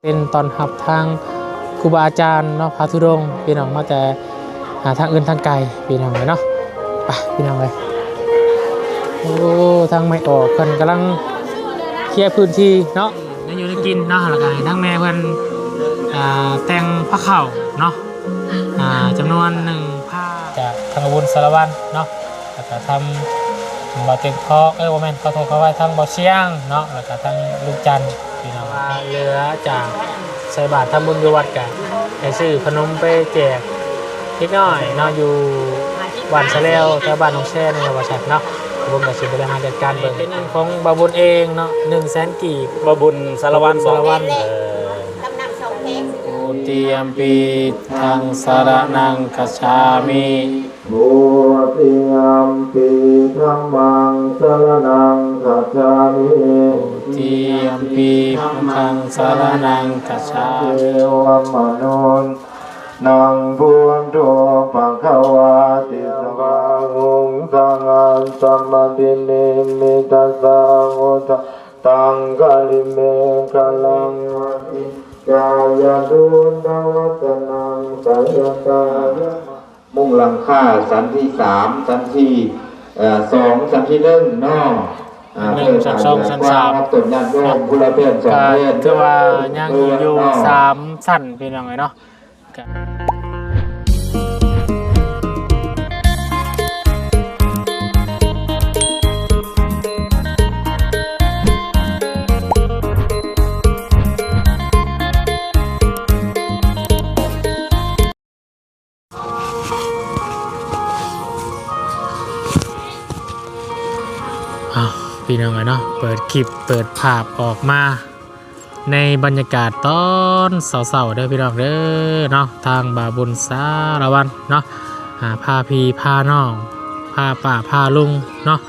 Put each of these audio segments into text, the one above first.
ເປັນຕ້ອນຮັບທາງຄູບາອາຈານເນາະ ພະທຸດົງ ພີ່ນ້ອງ ມາແຕ່ ອ່າ ທາງອື່ນທາງໄກ ພີ່ນ້ອງເອີຍເນາະ. ໄປ ພີ່ນ້ອງເອີຍ ໂອ້ ທາງແມ່ອອກເພິ່ນກຳລັງເຄຍພື້ນທີ່ເນາະ ແນວຢູ່ແນວກິນເນາະ ແລ້ວກໍໃຫ້ທາງແມ່ເພິ່ນ ອ່າ ແຕ່ງພາເຂົ້າເນາະ ອ່າ ຈຳນວນໜຶ່ງພາ ຈາກທາງອາວຸນສາລະວັນເນາະ ແລ້ວກະທາງບ່າວເຕັມທອງ ເອີ ບໍ່ແມ່ນ ຂໍໂທດຂໍອະໄພ ທາງບ່າວຊຽງເນາະ ແລ້ວກະທາງລຸງຈັນ ພີ່ນ້ອງ ວ່າເຫຼືອຈາກໃສ່ບາດທຳບຸນຢູ່ວັດ ກະໃຫ້ຊື້ຂະໜົມໄປແຈກເດັກນ້ອຍເນາະ ຢູ່ບ້ານສະແລວ ແຖວບ້ານໜອງແຊນີ້ແຫຼະວ່າຊັ້ນເນາະ. ອາວຸນກະຊິບໍລິຫານຈັດການເບິ່ງ ເປັນເງິນຂອງບ່າວບຸນເອງເນາະ ໜຶ່ງແສນກີບ ບ່າວບຸນສາລະວັນ ສາລະວັນ ເອີ ທຸຕິຍມປີ ທຳມັງ ສະລະນັງ ຄັດສາມິ. ທຸຕິຍມປີ ທຳມັງ ສະລະນັງ ຄັດສາມິ. ທຸຕິຍມປີ ທຳມັງ ສະລະນັງ ຄັດສາມິ. ເອວັມມະນຸ ນັງ ພຸດໂທ ພະຄະວາຕິ ສະວາຫົງ ສະຫັດສະມະຕິ ນິມິດຕະສາໂຫ ທະ ຕັງ ຄະລິເມ ຄະລັງ ວະຕິ ກາຍະດູດຕະວັດຕະນັງ ກາຍະຕາຍະ ມຸງຫຼັງຄາ ຊັ້ນທີສາມ ຊັ້ນທີ ເອີ ສອງ ຊັ້ນທີໜຶ່ງເນາະ ອ່າ ໜຶ່ງ ຊັ້ນສອງ ຊັ້ນສາມ ເພື່ອການເຫຼືອຄວາມຮັບຕົນຍາດໂຍມ ເນາະ ຜູ້ລະແຜ່ນສອງແຜ່ນ ກໍຖືວ່າຍັງມີຢູ່ ເນາະ ສາມຊັ້ນ ພີ່ນ້ອງເອີຍເນາະ. ກະ ອ້າວ ພີ່ນ້ອງເອີຍເນາະ ເປີດຄລິບ ເປີດພາບອອກມາ ໃນບັນຍາກາດຕອນເຊົ້າໆ ເດີພີ່ນ້ອງເດີເນາະ ທາງບ່າວບຸນສາລະວັນເນາະ ອາ ພາພີ່ພານ້ອງ ພາປ້າພາລຸງເນາະ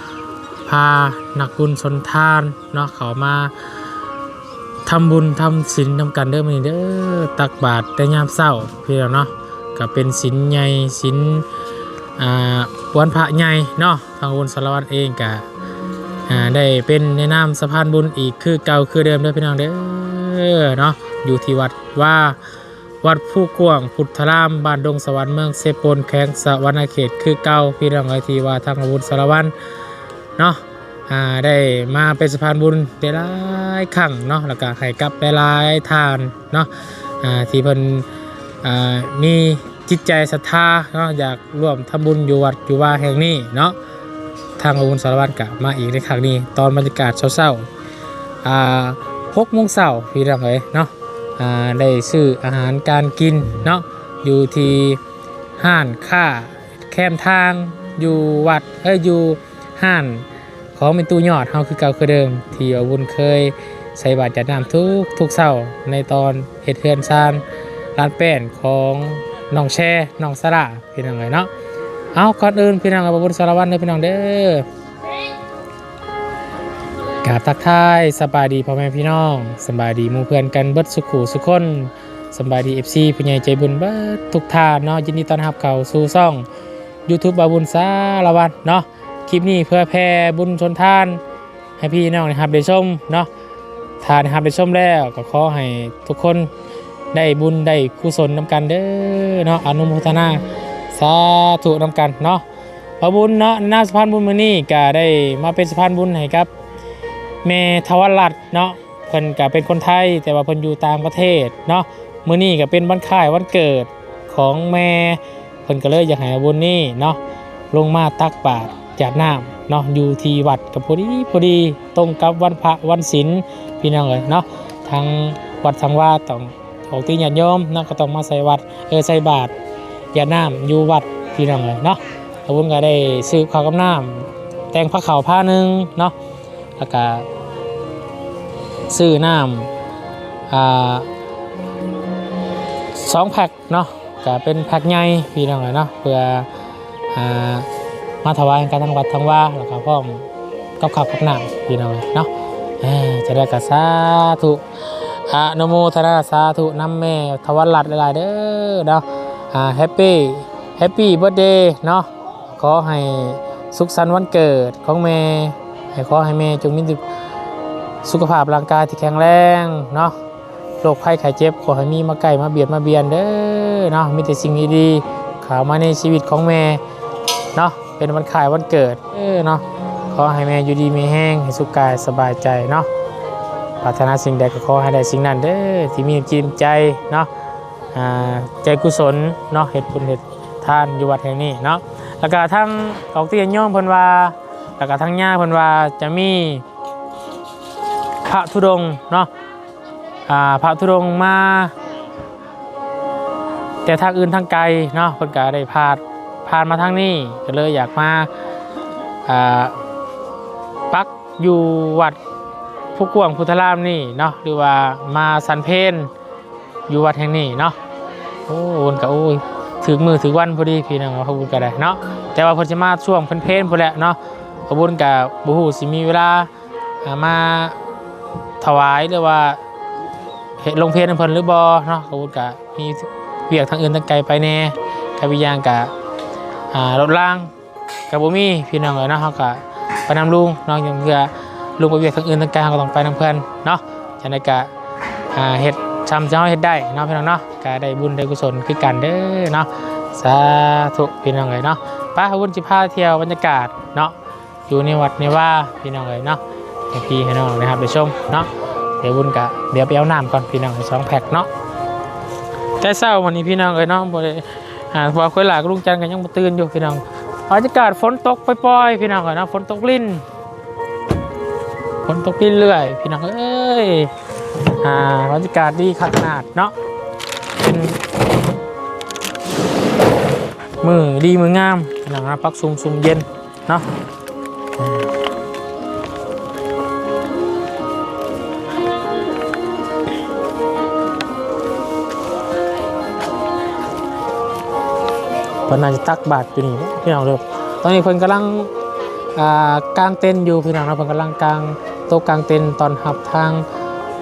ພານັກບຸນຊົນທານເນາະ ເຂົ້າມາທຳບຸນທຳສິນນຳກັນເດີມື້ນີ້ເດີ ຕັກບາດແຕ່ຍາມເຊົ້າພີ່ນ້ອງເນາະ ກະເປັນສິນໃຫຍ່ ສິນ ອ່າ ວັນພະໃຫຍ່ເນາະ. ທາງອາວຸນສາລະວັນເອງກະ ອ່າ ໄດ້ເປັນໃນນາມສະພານບຸນອີກຄືເກົ່າຄືເດີມເດີພີ່ນ້ອງເດີເນາະ ຢູ່ທີ່ວັດວາ ວັດພູກວ້າງພຸດທະລາມ ບ້ານດົງສະຫວັນ ເມືອງເຊໂປນ ແຂວງສະຫວັນນະເຂດຄືເກົ່າ ພີ່ນ້ອງເອີຍ ທີ່ວ່າທາງອາວຸນສາລະວັນເນາະ ອ່າ ໄດ້ມາເປັນສະພານບຸນໄດ້ຫຼາຍຄັ້ງເນາະ ແລ້ວກະໃຫ້ກັບຫຼາຍໆທ່ານເນາະ ອ່າ ທີ່ເພິ່ນ ອ່າ ມີ ຈິດໃຈສັດທາເນາະ ຢາກຮ່ວມທຳບຸນຢູ່ວັດຢູ່ວາແຫ່ງນີ້ເນາະ ທາງອາວຸນສາລະວັນກະມາອີກໃນຄັ້ງນີ້ ຕອນບັນຍາກາດເຊົ້າໆ ອ່າ ຫົກໂມງເຊົ້າ ພີ່ນ້ອງເອີຍເນາະ ອ່າ ໄດ້ຊື້ອາຫານການກິນເນາະ ຢູ່ທີ່ຮ້ານຄ້າແຄມທາງ ຢູ່ວັດ ເອີ ຢູ່ ຮ້ານຂອງແມ່ຕູ້ຍອດເຮົາຄືເກົ່າຄືເດີມ ທີ່ວ່າວຸນເຄີຍໃສ່ບາດຢາດນ້ຳທຸກໆເຊົ້າ ໃນຕອນເຮັດເຮືອນຊານລານແປ້ນຂອງນ້ອງແຊ ນ້ອງສາລາ ພີ່ນ້ອງເອີຍເນາະ. ເອົາ ກ່ອນອື່ນພີ່ນ້ອງເອີຍ ບ່າວບຸນສາລະວັນເດີພີ່ນ້ອງເດີ ກາບທັກທາຍສະບາຍດີພໍ່ແມ່ພີ່ນ້ອງ ສະບາຍດີໝູ່ເພື່ອນກັນເບິດສູ່ຄູ່ສູ່ຄົນ ສະບາຍດີ ເອັຟຊີ ຜູ້ໃຫຍ່ໃຈບຸນເບິດທຸກທ່ານເນາະ ຍິນດີຕ້ອນຮັບເຂົ້າສູ່ຊ່ອງຢູທູບບ່າວບຸນສາລະວັນເນາະ. ຄລິບນີ້ເພື່ອແຜ່ບຸນຊົນທານໃຫ້ພີ່ນ້ອງໄດ້ຮັບໄດ້ຊົມເນາະ. ຖ້າໄດ້ຮັບໄດ້ຊົມແລ້ວ ກໍຂໍໃຫ້ທຸກຄົນໄດ້ບຸນໄດ້ກຸສົນນຳກັນເດີເນາະ ອະນຸໂມທະນາສາທຸນຳກັນເນາະ. ບ່າວບຸນເນາະ ໃນນາມສະພານບຸນມື້ນີ້ ກໍໄດ້ມາເປັນສະພານບຸນໃຫ້ກັບແມ່ຖະວັນລັດເນາະ. ເພິ່ນກະເປັນຄົນໄທ ແຕ່ວ່າເພິ່ນຢູ່ຕ່າງປະເທດເນາະ. ມື້ນີ້ກະເປັນວັນຄ້າຍວັນເກີດຂອງແມ່ ເພິ່ນກະເລີຍຢາກໃຫ້ອາບຸນນີ້ເນາະ ລົງມາຕັກບາດຢາດນ້ຳເນາະ ຢູ່ທີ່ວັດ ກະພໍດີ ພໍດີຕົງກັບວັນພະວັນສິນ ພີ່ນ້ອງເອີຍເນາະ. ທາງວັດທາງວາຕ້ອງອອກຕິຍາດໂຍມເນາະ ກະຕ້ອງມາໃສ່ວັດ ເອີ ໃສ່ບາດຢາດນ້ຳຢູ່ວັດ ພີ່ນ້ອງເອີຍເນາະ. ອາບຸນກະໄດ້ຊື້ເຂົ້າກັບນ້ຳ ແຕ່ງພາເຂົ້າພາໜຶ່ງເນາະ ແລ້ວກະຊື້ນ້ຳ ອ່າ ສອງແພັກເນາະ ກະເປັນແພັກໃຫຍ່ພີ່ນ້ອງເອີຍເນາະ ເພື່ອ ອ່າ ມາຖວາຍໃຫ້ກັບທາງວັດທາງວາ ແລ້ວກະພ້ອມກັບເຂົ້າກັບນ້ຳພີ່ນ້ອງເອີຍເນາະ. ເອີ ຈັ່ງໃດກະສາທຸ ອະນຸໂມທະນາສາທຸນຳແມ່ຖະວັນລັດຫຼາຍໆເດີເນາະ. ອ່າ ແຮັບປີ້ ແຮັບປີ້ເບີດເດເນາະ. ຂໍໃຫ້ສຸກສັນວັນເກີດຂອງແມ່ ໃຫ້ ຂໍໃຫ້ແມ່ຈົ່ງມີສຸຂະພາບຮ່າງກາຍທີ່ແຂງແຮງເນາະ. ໂລກໄພໄຂ້ເຈັບ ຂໍໃຫ້ມີມາໃກ້ມາບຽດມາບຽນເດີເນາະ, ມີແຕ່ສິ່ງດີໆເຂົ້າມາໃນຊີວິດຂອງແມ່ເນາະ, ເປັນວັນຄ້າຍວັນເກີດເດີເນາະ, ຂໍໃຫ້ແມ່ຢູ່ດີມີແຮງ ໃຫ້ສຸກກາຍສະບາຍໃຈເນາະ, ປາດຖະໜາສິ່ງໃດກໍຂໍໃຫ້ໄດ້ສິ່ງນັ້ນເດີ ທີ່ມີຈິດໃຈເນາະ, ອ່າ ໃຈກຸສົນເນາະ, ເຮັດບຸນເຮັດທານຢູ່ວັດແຫ່ງນີ້ເນາະ. ແລ້ວກະທາງອອກຕິຍາດໂຍມເພິ່ນວ່າ ແລ້ວກະທາງຍ່າເພິ່ນວ່າຈະມີ ພະທຸດົງເນາະ, ອ່າ ພະທຸດົງມາແຕ່ທາງອື່ນທາງໄກເນາະ, ເພິ່ນກະໄດ້ຜ່ານ ຜ່ານມາທາງນີ້ ກໍເລີຍຢາກມາ ອ່າ ປັກຢູ່ວັດພູກວ້າງໂພທາລາມນີ້ເນາະ, ຫຼືວ່າມາສັນເພນ ຢູ່ວັດແຫ່ງນີ້ເນາະ. ໂອ້ ເພິ່ນກະ ໂອ້ຍ ຖືກມື້ຖືກວັນພໍດີພີ່ນ້ອງ, ພະບຸນກະໄດ້ເນາະ, ແຕ່ວ່າເພິ່ນຊິມາຊ່ວງເພນໆພຸ້ນແຫຼະເນາະ, ພະບຸນກະບໍ່ຮູ້ຊິມີເວລາ ອ່າ ມາຖວາຍ ຫຼືວ່າເຮັດລົງເພນນຳເພິ່ນຫຼືບໍ່ເນາະ, ພະບຸນກະມີວຽກທາງອື່ນທາງໄກໄປແດ່, ກັບອີກຢ່າງກະ ອ່າ ລົດລາງ ກໍບໍ່ມີພີ່ນ້ອງເອີຍເນາະ, ເຮົາກໍໄປນຳລຸງເນາະ, ຢ່າງເທື່ອລຸງໄປວຽກທາງອື່ນທາງໄກ ເຮົາກໍຕ້ອງໄປນຳເພິ່ນເນາະ, ຈັ່ງໃດກໍ ອ່າ ເຮັດຊ່ຳທີ່ເຮົາເຮັດໄດ້ເນາະ ພີ່ນ້ອງເນາະ, ກໍໄດ້ບຸນໄດ້ກຸສົນຄືກັນເດີເນາະ, ສາທຸພີ່ນ້ອງເອີຍເນາະ. ໄປ ບຸນຊິພາທ່ຽວບັນຍາກາດເນາະ ຢູ່ໃນວັດໃນວາພີ່ນ້ອງເອີຍເນາະ, ໃຫ້ພີ່ໃຫ້ນ້ອງໄດ້ຮັບໄດ້ຊົມເນາະ. ດຽວບຸນກະ ດຽວໄປເອົານ້ຳກ່ອນພີ່ນ້ອງເອີຍ ສອງແພັກເນາະ. ແຕ່ເຊົ້າມື້ນີ້ພີ່ນ້ອງເອີຍເນາະ ບໍ່ໄດ້ ອ່າ ບ່າວຄວາຍຫຼາກ ລຸງຈັນກໍຍັງບໍ່ຕື່ນຢູ່ພີ່ນ້ອງ. ບັນຍາກາດຝົນຕົກປ່ອຍໆ ພີ່ນ້ອງເອີຍເນາະ, ຝົນຕົກລິນ ຝົນຕົກລິນເລື້ອຍພີ່ນ້ອງເອີຍ. ອ່າ ບັນຍາກາດດີຄັກຂະໜາດເນາະ, ເປັນມື້ດີມື້ງາມພີ່ນ້ອງເນາະ, ປັກຊຸ່ມ ຊຸ່ມເຢັນ ເນາະ. ເພິ່ນໜ້າຈະຕັກບາດຢູ່ນີ້ແຫຼະພີ່ນ້ອງເດີ. ຕອນນີ້ເພິ່ນກຳລັງ ອ່າ ກາງເຕັນຢູ່ພີ່ນ້ອງເນາະ, ເພິ່ນກຳລັງກາງໂຕະກາງເຕັນຕ້ອນຮັບທາງ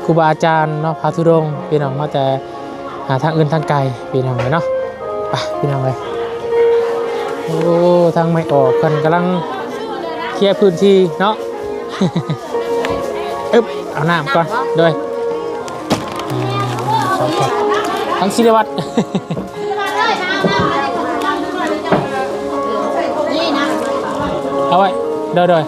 ຄູບາອາຈານເນາະ, ພະທຸດົງພີ່ນ້ອງ ມາແຕ່ ອ່າ ທາງອື່ນທາງໄກພີ່ນ້ອງເອີຍເນາະ. ໄປພີ່ນ້ອງເອີຍ, ໂອ້ ທາງໄມ້ອອກເພິ່ນກຳລັງເຄຍພື້ນທີ່ເນາະ. ອຶບ ເອົານ້ຳກ່ອນ ໂດຍ ອ່າ ທາງສິລິວັດ ເອົາໄວ້ ໂດຍ ໂດຍ.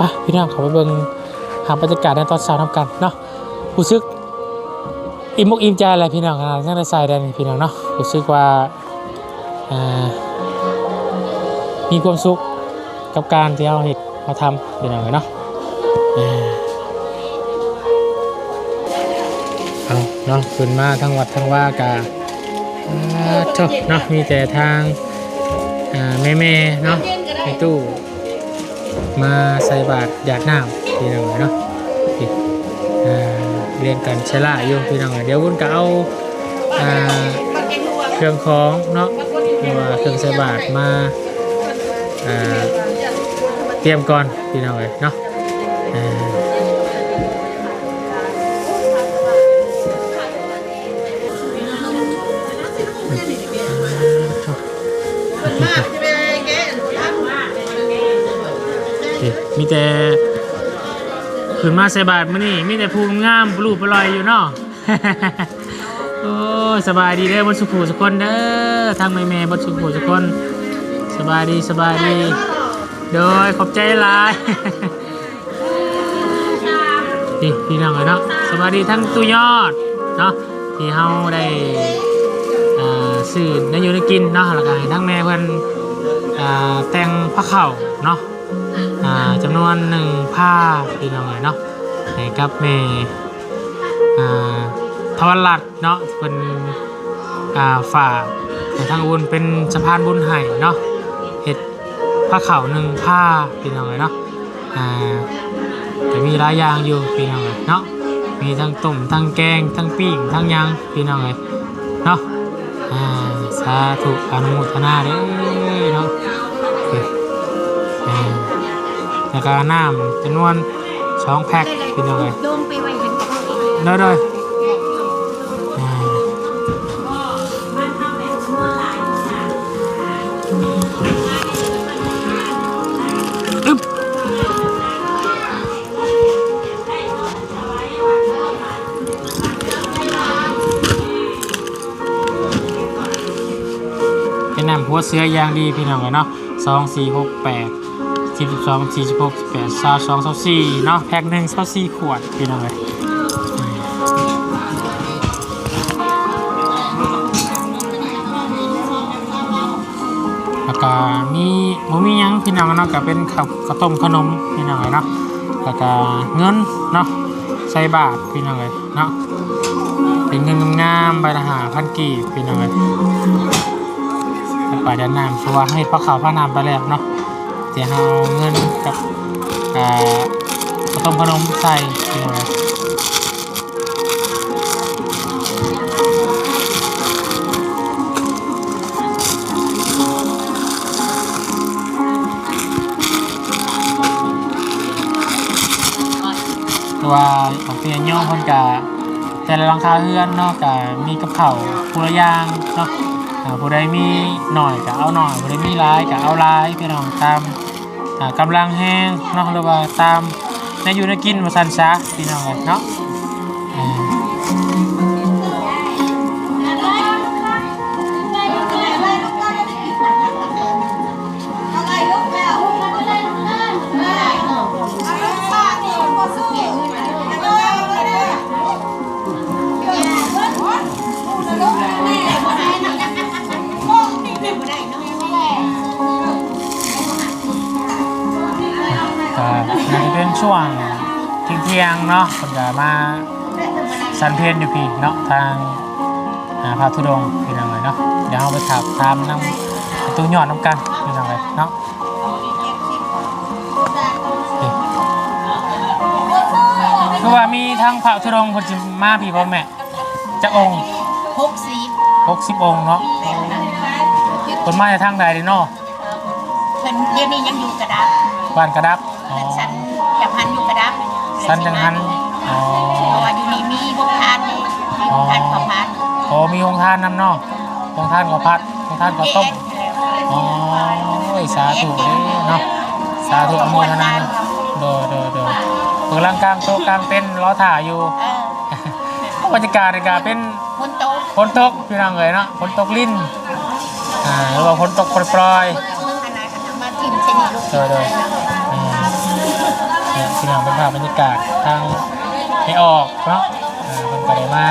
ອ່າ ໄປພີ່ນ້ອງ ເຂົ້າໄປເບິ່ງພາບບັນຍາກາດໃນຕອນເຊົ້ານຳກັນເນາະ. ຮູ້ສຶກອີ່ມອົກອີ່ມໃຈແຫຼະພີ່ນ້ອງ, ຂະໜາດຍັງໄດ້ໃສ່ແດ່ນີ້ພີ່ນ້ອງເນາະ, ຮູ້ສຶກວ່າ ອ່າ ມີຄວາມສຸກກັບການທີ່ເຮົາເຮັດເຮົາທຳພີ່ນ້ອງເອີຍເນາະ. ເອົາເນາະ ຂຶ້ນມາທາງວັດທາງວາກະ ອ່າ ໂທ້ເນາະ ມີແຕ່ທາງ ອ່າ ແມ່ໆເນາະ ແມ່ຕູ້ ມາໃສ່ບາດຢາດນ້ຳພີ່ນ້ອງເອີຍເນາະ. ນີ້ ອ່າ ລຽນກັນຊະລະຢູ່ພີ່ນ້ອງເອີຍ. ດຽວວຸ້ນກໍເອົາ ອ່າ ເຄື່ອງຂອງເນາະ ຫຼືວ່າເຄື່ອງໃສ່ບາດມາ ອ່າ ຕຽມກ່ອນພີ່ນ້ອງເອີຍເນາະ. ອ່າ ນີ້ ມີແຕ່ຂຶ້ນມາໃສ່ບາດມື້ນີ້ ມີແຕ່ຜູ້ງາມໆ ປະລຸປະຫຼອຍຢູ່ເນາະ. ໂອ້ຍ ສະບາຍດີເດີ ເບິດສູ່ຜູ້ສູ່ຄົນເດີ ທັງແມ່ໆ ເບິດສູ່ຜູ້ສູ່ຄົນ. ສະບາຍດີ ສະບາຍດີ ໂດຍ ຂອບໃຈຫຼາຍ. ນີ້ພີ່ນ້ອງເອີຍເນາະ ສະບາຍດີທັງຕູ້ຍອດເນາະ ທີ່ເຮົາໄດ້ ອ່າ ຊື້ແນວຢູ່ແນວກິນເນາະ ແລ້ວກໍໃຫ້ທັງແມ່ເພິ່ນ ອ່າ ແຕ່ງພາເຂົ້າເນາະ ອ່າ ຈຳນວນໜຶ່ງພາພີ່ນ້ອງເອີຍເນາະ ໃຫ້ກັບແມ່ ອ່າ ທະວັນລັດ ເນາະ ເພິ່ນ ອ່າ ຝາກໃຫ້ທາງອຸ່ນເປັນສະພານບຸນໃຫ້ເນາະ ເຮັດພາເຂົ້າໜຶ່ງພາພີ່ນ້ອງເອີຍເນາະ. ອ່າ ກໍມີຫຼາຍຢ່າງຢູ່ພີ່ນ້ອງເອີຍເນາະ ມີທັງຕົ້ມ ທັງແກງ ທັງປີ້ງ ທັງຫຍັງພີ່ນ້ອງເອີຍເນາະ. ອ່າ ສາທຸ ອະນຸໂມທະນາເດີເນາະ. ໂອເຄ ອ່າ ແລ້ວກໍນ້ຳຈຳນວນ ສອງແພັກພີ່ນ້ອງເອີຍ ລົງໄປໄວ້ຫັ້ນກໍພໍເອງ ໂດຍໆ. ອ່າ ອຶບ ບໍ່ເຊື່ອຢ່າງດີພີ່ນ້ອງເອີຍເນາະ ສອງ ສີ່ ຫົກ ແປດ ສິບ ສິບສອງ ສິບສາມ ສິບສີ່ ສິບຫ້າ ສິບແປດ ຊາວສອງ ຊາວສີ່ເນາະ ແພັກໜຶ່ງ ຊາວສີ່ຂວດພີ່ນ້ອງເອີຍ. ແລ້ວກະມີ ບໍ່ມີຫຍັງພີ່ນ້ອງເນາະ ກະເປັນເຂົ້າ ເຂົ້າຕົ້ມຂະໜົມພີ່ນ້ອງເອີຍເນາະ ແລ້ວກະເງິນເນາະ ໃສ່ບາດພີ່ນ້ອງເອີຍເນາະ ເປັນເງິນງາມໆ ໃບລະຫ້າພັນກີບພີ່ນ້ອງເອີຍ. ໄປດຽວນ້ຳ ເພາະວ່າເຮັດພາເຂົ້າພານ້ຳໄປແລ້ວເນາະ ແຕ່ເຮົາເອົາເງິນກັບ ເອີ ເຂົ້າຕົ້ມຂະໜົມໃສ່ພີ່ນ້ອງເອີຍ. ຄືວ່າຂອງເພິ່ນໂຍມເພິ່ນກະ ແຕ່ລະຫຼັງຄາເຮືອນເນາະ ກະມີກັບເຂົ້າຜູ້ລະຢ່າງເນາະ ອາ ຜູ້ໃດມີໜ້ອຍກະເອົາໜ້ອຍ ຜູ້ໃດມີຫຼາຍກະເອົາຫຼາຍ ພີ່ນ້ອງ ຕາມ ອ່າ ກຳລັງແຮງເນາະ ຫຼືວ່າຕາມແນວຢູ່ແນວກິນວ່າຊັ້ນຊະ ພີ່ນ້ອງເອີຍເນາະ. ກໍໜ້າຈະເປັນຊ່ວງທ່ຽງໆເນາະ ເພິ່ນກໍມາສັນເພັນຢູ່ພີ້ເນາະ ທາງ ອ່າ ພະທຸດົງ ພີ່ນ້ອງເອີຍເນາະ. ດຽວເຮົາໄປຖາມນຳຕູ້ຍອດນຳກັນ ພີ່ນ້ອງເອີຍເນາະ. ຄືວ່າມີທາງພະທຸດົງເພິ່ນຊິມາພີ້ບໍ່ແມ່? ຈັກອົງ? ຫົກສິບ ຫົກສິບອົງເນາະ. ເພິ່ນມາຈາກທາງໃດເດເນາະ? ເພິ່ນດຽວນີ້ຍັງຢູ່ກະດັບ ບ້ານກະດັບ. ອໍ ເພິ່ນສັນຈັງຫັນຢູ່ກະດັບ ສັນຈັງຫັນ. ອໍ ເພາະວ່າຢູ່ນີ້ມີໂຮງທານ ມີໂຮງທານເຂົ້າຜັດ. ອໍ ມີໂຮງທານນຳເນາະ ໂຮງທານເຂົ້າຜັດ ໂຮງທານເຂົ້າຕົ້ມ. ອໍ ໂອ້ຍ ສາທຸເດີເນາະ ສາທຸ ອະໂມທະນາ. ໂດຍ ໂດຍ ໂດຍ. ເພິ່ນກຳລັງກາງໂຕະກາງເຕັນລໍຖ້າຢູ່. ເອີ ບັນຍາກາດນີ້ກະເປັນຝົນຕົກ ຝົນຕົກພີ່ນ້ອງເອີຍເນາະ ຝົນຕົກລິນ ອ່າ ຫຼືວ່າຝົນຕົກປຣອຍໆ. ໂດຍ ໂດຍ. ອືມ ນີ້ພີ່ນ້ອງ ເປັນພາບບັນຍາກາດທາງແມ່ອອກເນາະ ເພິ່ນກໍໄດ້ມາ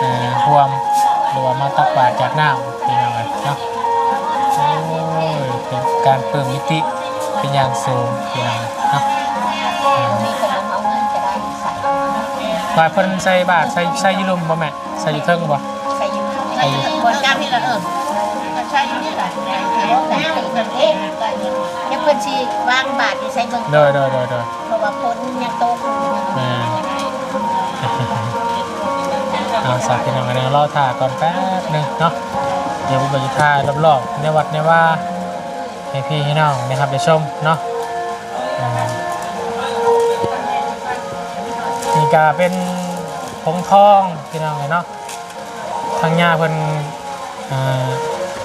ອ່າ ຮ່ວມ ຫຼືວ່າມາຕັກບາດຢາດນ້ຳ ພີ່ນ້ອງເອີຍເນາະ. ໂອ້ຍ ເປັນການປຶ້ມປີຕິເປັນຢ່າງສູງ ພີ່ນ້ອງເນາະ. ວ່າເພິ່ນໃສ່ບາດ ໃສ່ ໃສ່ຢູ່ລຸ່ມບໍ່ແມ່? ໃສ່ຢູ່ເທິງບໍ່? ໃສ່ຢູ່ ໃສ່ຢູ່ ບ່ອນກາງນີ້ລະ. ເອີ ໃສ່ຢູ່ນີ້ລະ ດຽວເພິ່ນຊິວາງບາດຢູ່ໃສ່ເບິ່ງ. ໂດຍ ໂດຍ ໂດຍ ໂດຍ. ເພາະວ່າຝົນຍັງຕົກ. ແມ່ນ. ເອົາຊະ ພີ່ນ້ອງເອີຍເນາະ ລໍຖ້າກ່ອນແປັບໜຶ່ງເນາະ. ດຽວເບິ່ງຖ່າຍລອບໆໃນວັດໃນວາໃຫ້ພີ່ໃຫ້ນ້ອງໄດ້ຮັບໄດ້ຊົມເນາະ. ອ່າ ນີ້ກະເປັນຫົງທອງ ພີ່ນ້ອງເອີຍເນາະ. ທາງຍ່າເພິ່ນ ອ່າ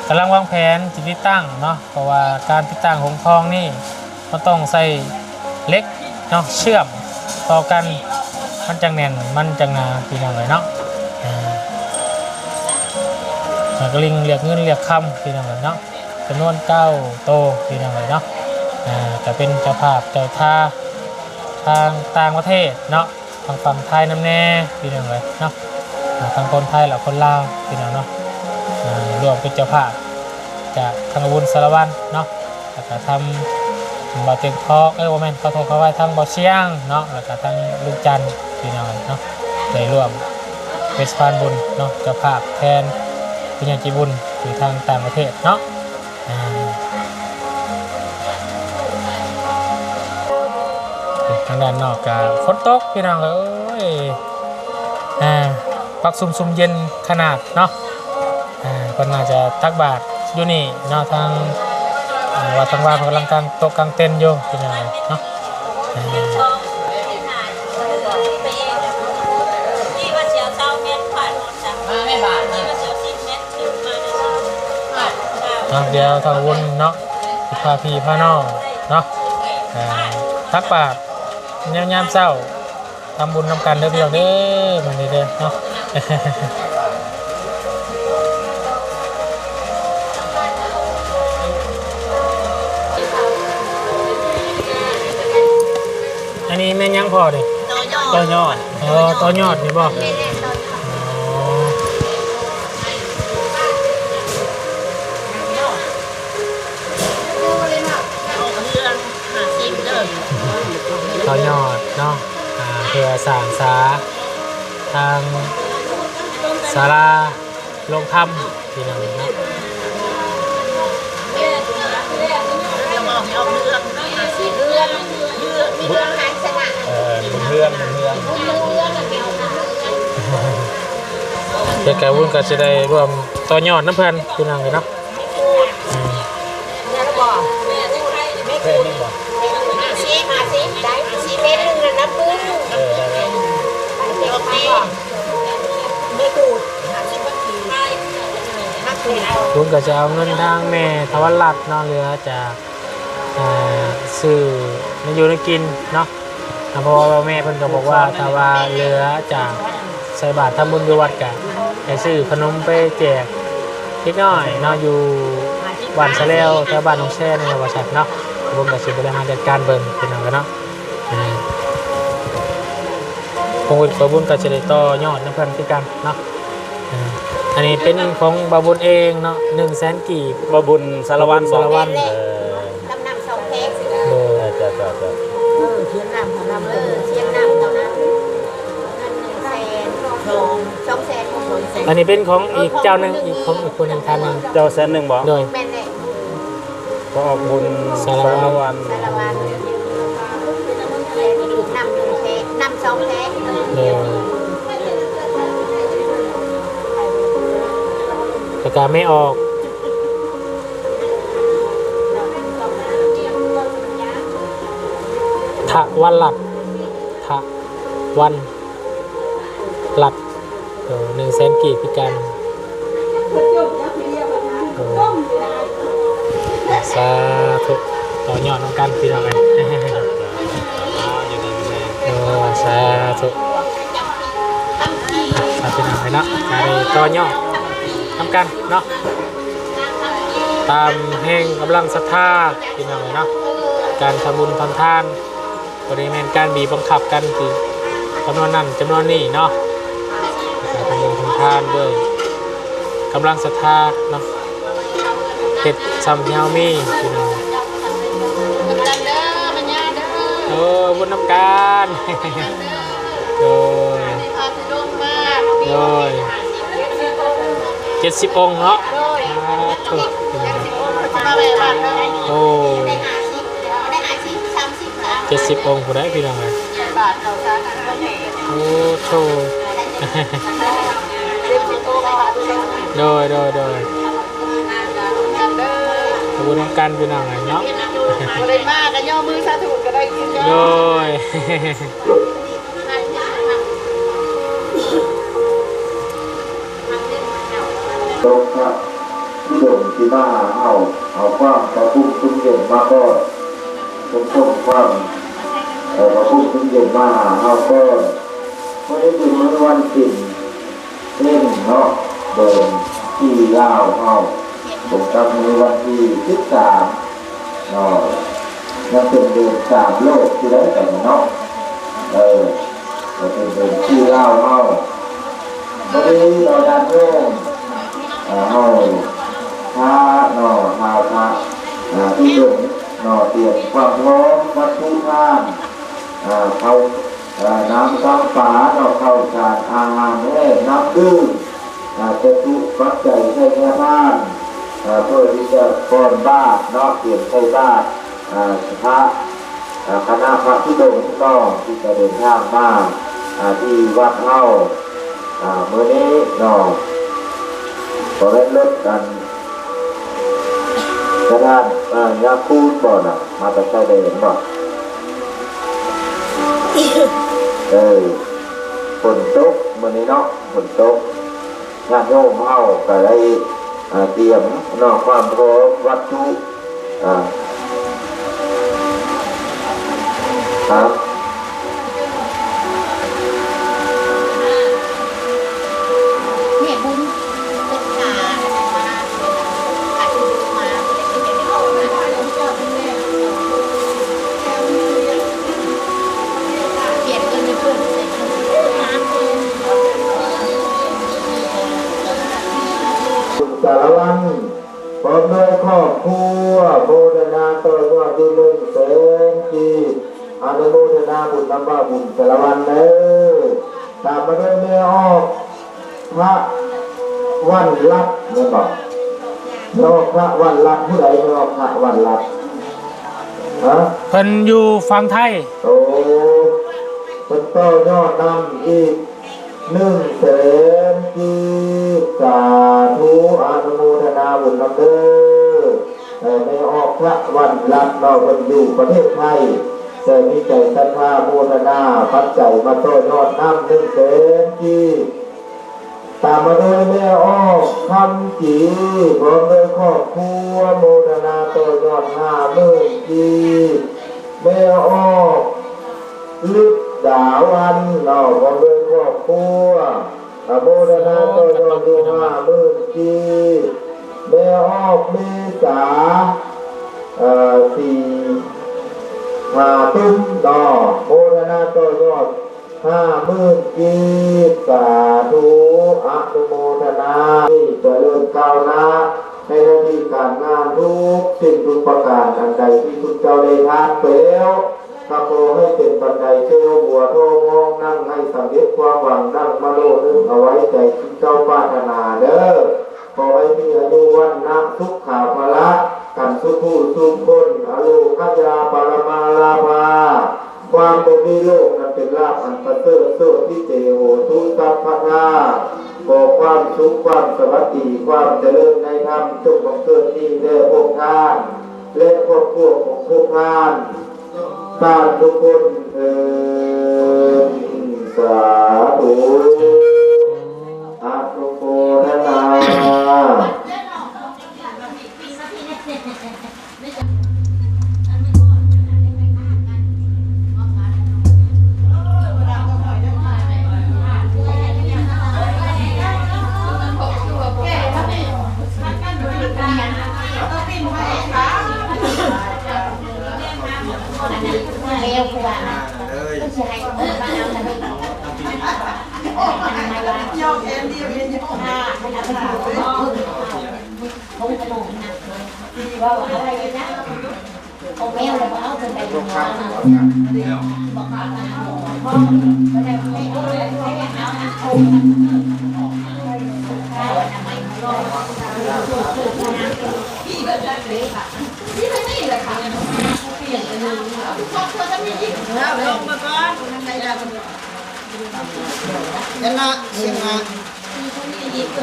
ກຳລັງວາງແຜນຊິຕິດຕັ້ງເນາະ ເພາະວ່າການຕິດຕັ້ງຫົງທອງນີ້ ມັນຕ້ອງໃຊ້ເຫຼັກເນາະ ເຊື່ອມຕໍ່ກັນ ມັນຈັ່ງແໜ້ນ ມັນຈັ່ງໜາ ພີ່ນ້ອງເອີຍເນາະ. ອ່າ ແລ້ວກໍລິງລຽກເງິນລຽກຄຳ ພີ່ນ້ອງເອີຍເນາະ ຈຳນວນເກົ້າໂຕ ພີ່ນ້ອງເອີຍເນາະ. ອ່າ ຈະເປັນເຈົ້າພາບເຈົ້າທ່າທາງຕ່າງປະເທດເນາະ ທາງຝັ່ງໄທນຳແດ່ ພີ່ນ້ອງເອີຍເນາະ. ອ່າ ທັງຄົນໄທ ແລະ ຄົນລາວ ພີ່ນ້ອງເນາະ ອ່າ ຮ່ວມເປັນເຈົ້າພາບ ຈາກທາງບຸນສາລະວັນເນາະ ແລ້ວກະທາງບ່າວເຕັງທອງ ເອີ ບໍ່ແມ່ນ ຂໍໂທດຂໍອະໄພ ທາງບ່າວຊຽງເນາະ ແລ້ວກະທາງລຸງຈັນ ພີ່ນ້ອງເນາະ ໄດ້ຮ່ວມເປັນສະພານບຸນເນາະ ເຈົ້າພາບແທນຜູ້ໃຫຍ່ໃຈບຸນຢູ່ທາງຕ່າງປະເທດເນາະ. ອ່າ ທາງດ້ານນອກກະຝົນຕົກ ພີ່ນ້ອງເອີຍ. ອ່າ ພັກຊຸ່ມໆເຢັນຂະໜາດເນາະ. ອ່າ ເພິ່ນໜ້າຈະຕັກບາດຢູ່ນີ້ເນາະ ທາງ ອ່າ ວັດທາງວາເພິ່ນກຳລັງກາງໂຕະກາງເຕັນຢູ່ ພີ່ນ້ອງເນາະ. ອ່າ ເນາະ ດຽວທາງວຸນເນາະ ຊິພາພີ່ພານ້ອງເນາະ ອ່າ ຕັກບາດຍາມ ຍາມເຊົ້າ ທຳບຸນນຳກັນເດີພີ່ນ້ອງເດີ ມື້ນີ້ເດີເນາະ. ເ ນີ້ແມ່ນຫຍັງພໍ່ນີ້? ຕໍ່ຍອດ ຕໍ່ຍອດ. ອໍ ຕໍ່ຍອດນີ້ບໍ່? ແມ່ນແຫຼະ ຕໍ່ຍອດ. ອໍ ຕໍ່ຍອດເນາະ ອ່າ ເພື່ອສ້າງສາທາງສາລາ ໂລງທຳ ພີ່ນ້ອງເນາະ. ເອີ ບຸນເຮືອນ ບຸນເຮືອນ ແລ້ວກະບຸນກໍຊິໄດ້ຮ່ວມຕໍ່ຍອດນຳເພິ່ນ ພີ່ນ້ອງເນາະ. ອືມ ແມ່ນບໍ່? ແມ່ນບໍ່? ຫ້າສິບ ຫ້າສິບ ໄດ້ ສິບເອັດ ໜຶ່ງນະ ນັບປຶ້ງ ເອີ ໄດ້ ໄດ້. ແມ່ກູດ ຫ້າສິບ ພັນກີບ ແມ່ກູດ. ບຸນກໍຈະເອົາເງິນທາງແມ່ທະວັນລັດເນາະ ເຫຼືອຈາກ ເອີ ຊື້ແນວຢູ່ແນວກິນເນາະ ເພາະວ່າແມ່ເພິ່ນກໍບອກວ່າ ຖ້າວ່າເຫຼືອຈາກໃສ່ບາດທຳບຸນຢູ່ວັດ ກະໃຫ້ຊື້ຂະໜົມໄປແຈກເດັກນ້ອຍເນາະ ຢູ່ບ້ານສະແລວ ແຖວບ້ານໜອງແຊນີ້ແຫຼະ ວ່າຊັ້ນເນາະ. ບຸນກໍຊິບໍລິຫານຈັດການເບິ່ງ ພີ່ນ້ອງເນາະ. ອືມ ຂອງບຸນກໍຈະໄດ້ຕໍ່ຍອດນຳເພິ່ນຄືກັນເນາະ. ອືມ ອັນນີ້ເປັນຂອງບ່າວບຸນເອງເນາະ ໜຶ່ງແສນກີບ. ບ່າວບຸນສາລະວັນ ສາລະວັນ ເອີ ກຳນຳສອງແພັກ ໂດຍ ເຈົ້າ ເຈົ້າ ເຈົ້າ ເອີ ຂຽນນຳເຂົານຳ ເອີ ຂຽນນຳເຂົານຳ ເງິນໜຶ່ງແສນ ສອງ ສອງແສນ ສອງແສນ. ອັນນີ້ເປັນຂອງອີກເຈົ້າໜຶ່ງ ເອີ ຂອງ ຂອງອີກຄົນໜຶ່ງ ທ່ານໜຶ່ງ ເຈົ້າແສນໜຶ່ງບໍ່? ໂດຍ ແມ່ນແຫຼະ. ພໍ່ອອກບຸນ ສາລະວັນ ສາລະວັນ ນຳໜຶ່ງແພັກ ນຳສອງແພັກ ໂດຍ ແລ້ວກະແມ່ອອກ ທະວັນລັດ ທະວັນລັດ ເອີ ໜຶ່ງແສນກີບຄືກັນ. ໂອ້ ສາທຸ ຕໍ່ຍອດນຳກັນ ພີ່ນ້ອງເອີຍ. ໂອ້ ສາທຸ ສາທຸ ພີ່ນ້ອງເອີຍເນາະ ກະໄດ້ຕໍ່ຍອດນຳກັນເນາະ ຕາມແຮງກຳລັງສັດທາ ພີ່ນ້ອງເອີຍເນາະ. ການທຳບຸນທຳທານ ບໍ່ໄດ້ແມ່ນການບີບບັງຄັບກັນທີ່ຈຳນວນນັ້ນຈຳນວນນີ້ເນາະ, ແຕ່ການທຳບຸນທຳທານດ້ວຍກຳລັງສັດທາເນາະ, ເຮັດຊ່ຳທີ່ເຮົາມີພີ່ນ້ອງ. ເອີ ບຸນນຳກັນ. ໂດຍ ໂດຍ ເຈັດສິບອົງເນາະ. ໂອ້ ເຈັດສິບອົງພຸ້ນໃດພີ່ນ້ອງເອີຍ. ໂອ້ໂທ້ ໂດຍ ໂດຍ ໂດຍ ທຳບຸນນຳກັນພີ່ນ້ອງເອີຍເນາະ. ບໍ່ໄດ້ມາກໍຍໍມືສາທຸກໍໄດ້ຄືກັນ. ໂດຍ ຕົກພະທຸດົງທີ່ມາຫາເຮົາ ເອົາຄວາມພະພູມຊຸ່ມເຢັນມາກ່ອນ, ຊົມຊົມຄວາມ ເອີ ພະພູມຊຸ່ມເຢັນມາຫາເຮົາກ່ອນ. ມື້ນີ້ເປັນມື້ວັນສິນເພັນເນາະ, ເດືອນສີ່ລາວເຮົາ ຕົງກັບມື້ວັນທີສິບສາມເນາະ, ຍັງເປັນເດືອນສາມໂລກຢູ່ໃດ໋ຕອນນີ້ເນາະ. ເອີ ກໍເປັນເດືອນສີ່ລາວເຮົາ. ມື້ນີ້ເນາະ ຍາດໂຍມ ເອີ ເຮົາພາເນາະ ພາພະ ເອີ ທຸດົງເນາະ ຕຽມຄວາມພ້ອມວັດຖຸທານ ເອີ ເຂົ້າ ເອີ ນ້ຳກຳປາເນາະ, ເຂົ້າສານອາຫານແຫ້ງ ນ້ຳດື່ມ ເອີ ຈະຕຸປັດໄຈໄຊຍະທານ ເອີ ເພື່ອທີ່ຈະກ່ອນບາດເນາະ, ຕຽມໃສ່ບາດ ເອີ ພະ ເອີ ຄະນະພະທຸດົງເນາະ ທີ່ຈະເດີນທາງມາ ເອີ ທີ່ວັດເຮົາ ເອີ ມື້ນີ້ເນາະ. ບໍ່ແມ່ນລົດອັນ ສະຖານ ເອີ ຍາຄູດບໍ່ນະ ມາແຕ່ຊາຍແດນບໍ່? ເອີ ຝົນຕົກມື້ນີ້ເນາະ, ຝົນຕົກ. ຍາດໂຍມເຮົາກໍໄດ້ ເອີ ຕຽມເນາະ ຄວາມພ້ອມວັດຖຸ ອ່າ ຮະ? ແມ່ບຸນ ເພິ່ນຫາອັນນັ້ນມາ ຫາທີ່ຢູ່ມາ ເພິ່ນໄດ້ເປັນໄດ້ໄດ້ອອກມາ. ທີ່ອະນຸໂມທະນາບຸນນຳບ່າວບຸນສາລະວັນເດີ. ຕາມມາດ້ວຍແມ່ອອກພະວັນລັດ ແມ່ນບໍ່? ແມ່ອອກພະວັນລັດ ຜູ້ໃດແມ່ອອກພະວັນລັດ? ຮະ? ເພິ່ນຢູ່ຝັ່ງໄທ. ໂອ້ ເພິ່ນຕໍ່ຍອດນຳອີກ ໜຶ່ງແສນກີບ ສາທຸ ອະນຸໂມທະນາບຸນນຳເດີ. ແມ່ອອກພະວັນລັດເນາະ ເພິ່ນຢູ່ປະເທດໄທ ແຕ່ມີໃຈສັດທາໂມທະນາປັດໄຈມາຕໍ່ຍອດນຳ ໜຶ່ງແສນກີບ. ຕາມມາໂດຍແມ່ອອກຄຳຈີ ພ້ອມດ້ວຍຄອບຄົວ ໂມທະນາຕໍ່ຍອດ ຫ້າໝື່ນກີບ. ແມ່ອອກ ລຶກດາວັນເນາະ ພ້ອມດ້ວຍຄອບຄົວ ອະ ໂມທະນາຕໍ່ຍອດຢູ່ ຫ້າໝື່ນກີບ. ແມ່ອອກເມສາ ເອີ ສີຫາຕຸ້ມເນາະ ໂມທະນາຕໍ່ຍອດ ຫ້າໝື່ນກີບ. ສາທຸ ອະນຸໂມທະນາ ຈະເລີນກ້າວໜ້າໃນໜ້າທີ່ການງານທຸກສິ່ງທຸກປະການ ອັນໃດທີ່ຊຸມເຈົ້າໄດ້ທານໄປແລ້ວ ກໍຂໍໃຫ້ເປັນບັນໄດແກ້ວບົວທອງ ຫ້ອງນັ່ງໃຫ້ສຳເລັດຄວາມຫວັງ ດັ່ງມະໂນນຶກເອົາໄວ້ໃຈທີ່ເຈົ້າປາດຖະໜາເດີ. ຂໍໃຫ້ມີອາຍຸວັນນະສຸຂາພະລະກັນສຸຂູສຸຄົນ ອະໂລຄະຍາປະລະມາລາພາ ຄວາມບໍ່ມີໂລກນັ້ນເປັນລາບອັນປະເສີດ ໂສທິເຕໂຫຕຸສັບພະທາ. ຂໍຄວາມສຸກ ຄວາມສະຫວັດດີ ຄວາມຈະເລີນໃນທຳ ຈົ່ງບັງເກີດມີແດ່ພວກທ່ານ ແລະ ຄອບຄົວຂອງພວກທ່ານ ທ່ານທຸກຄົນເທີ້ນ. ສາທຸ ອະນຸໂມທະນາ.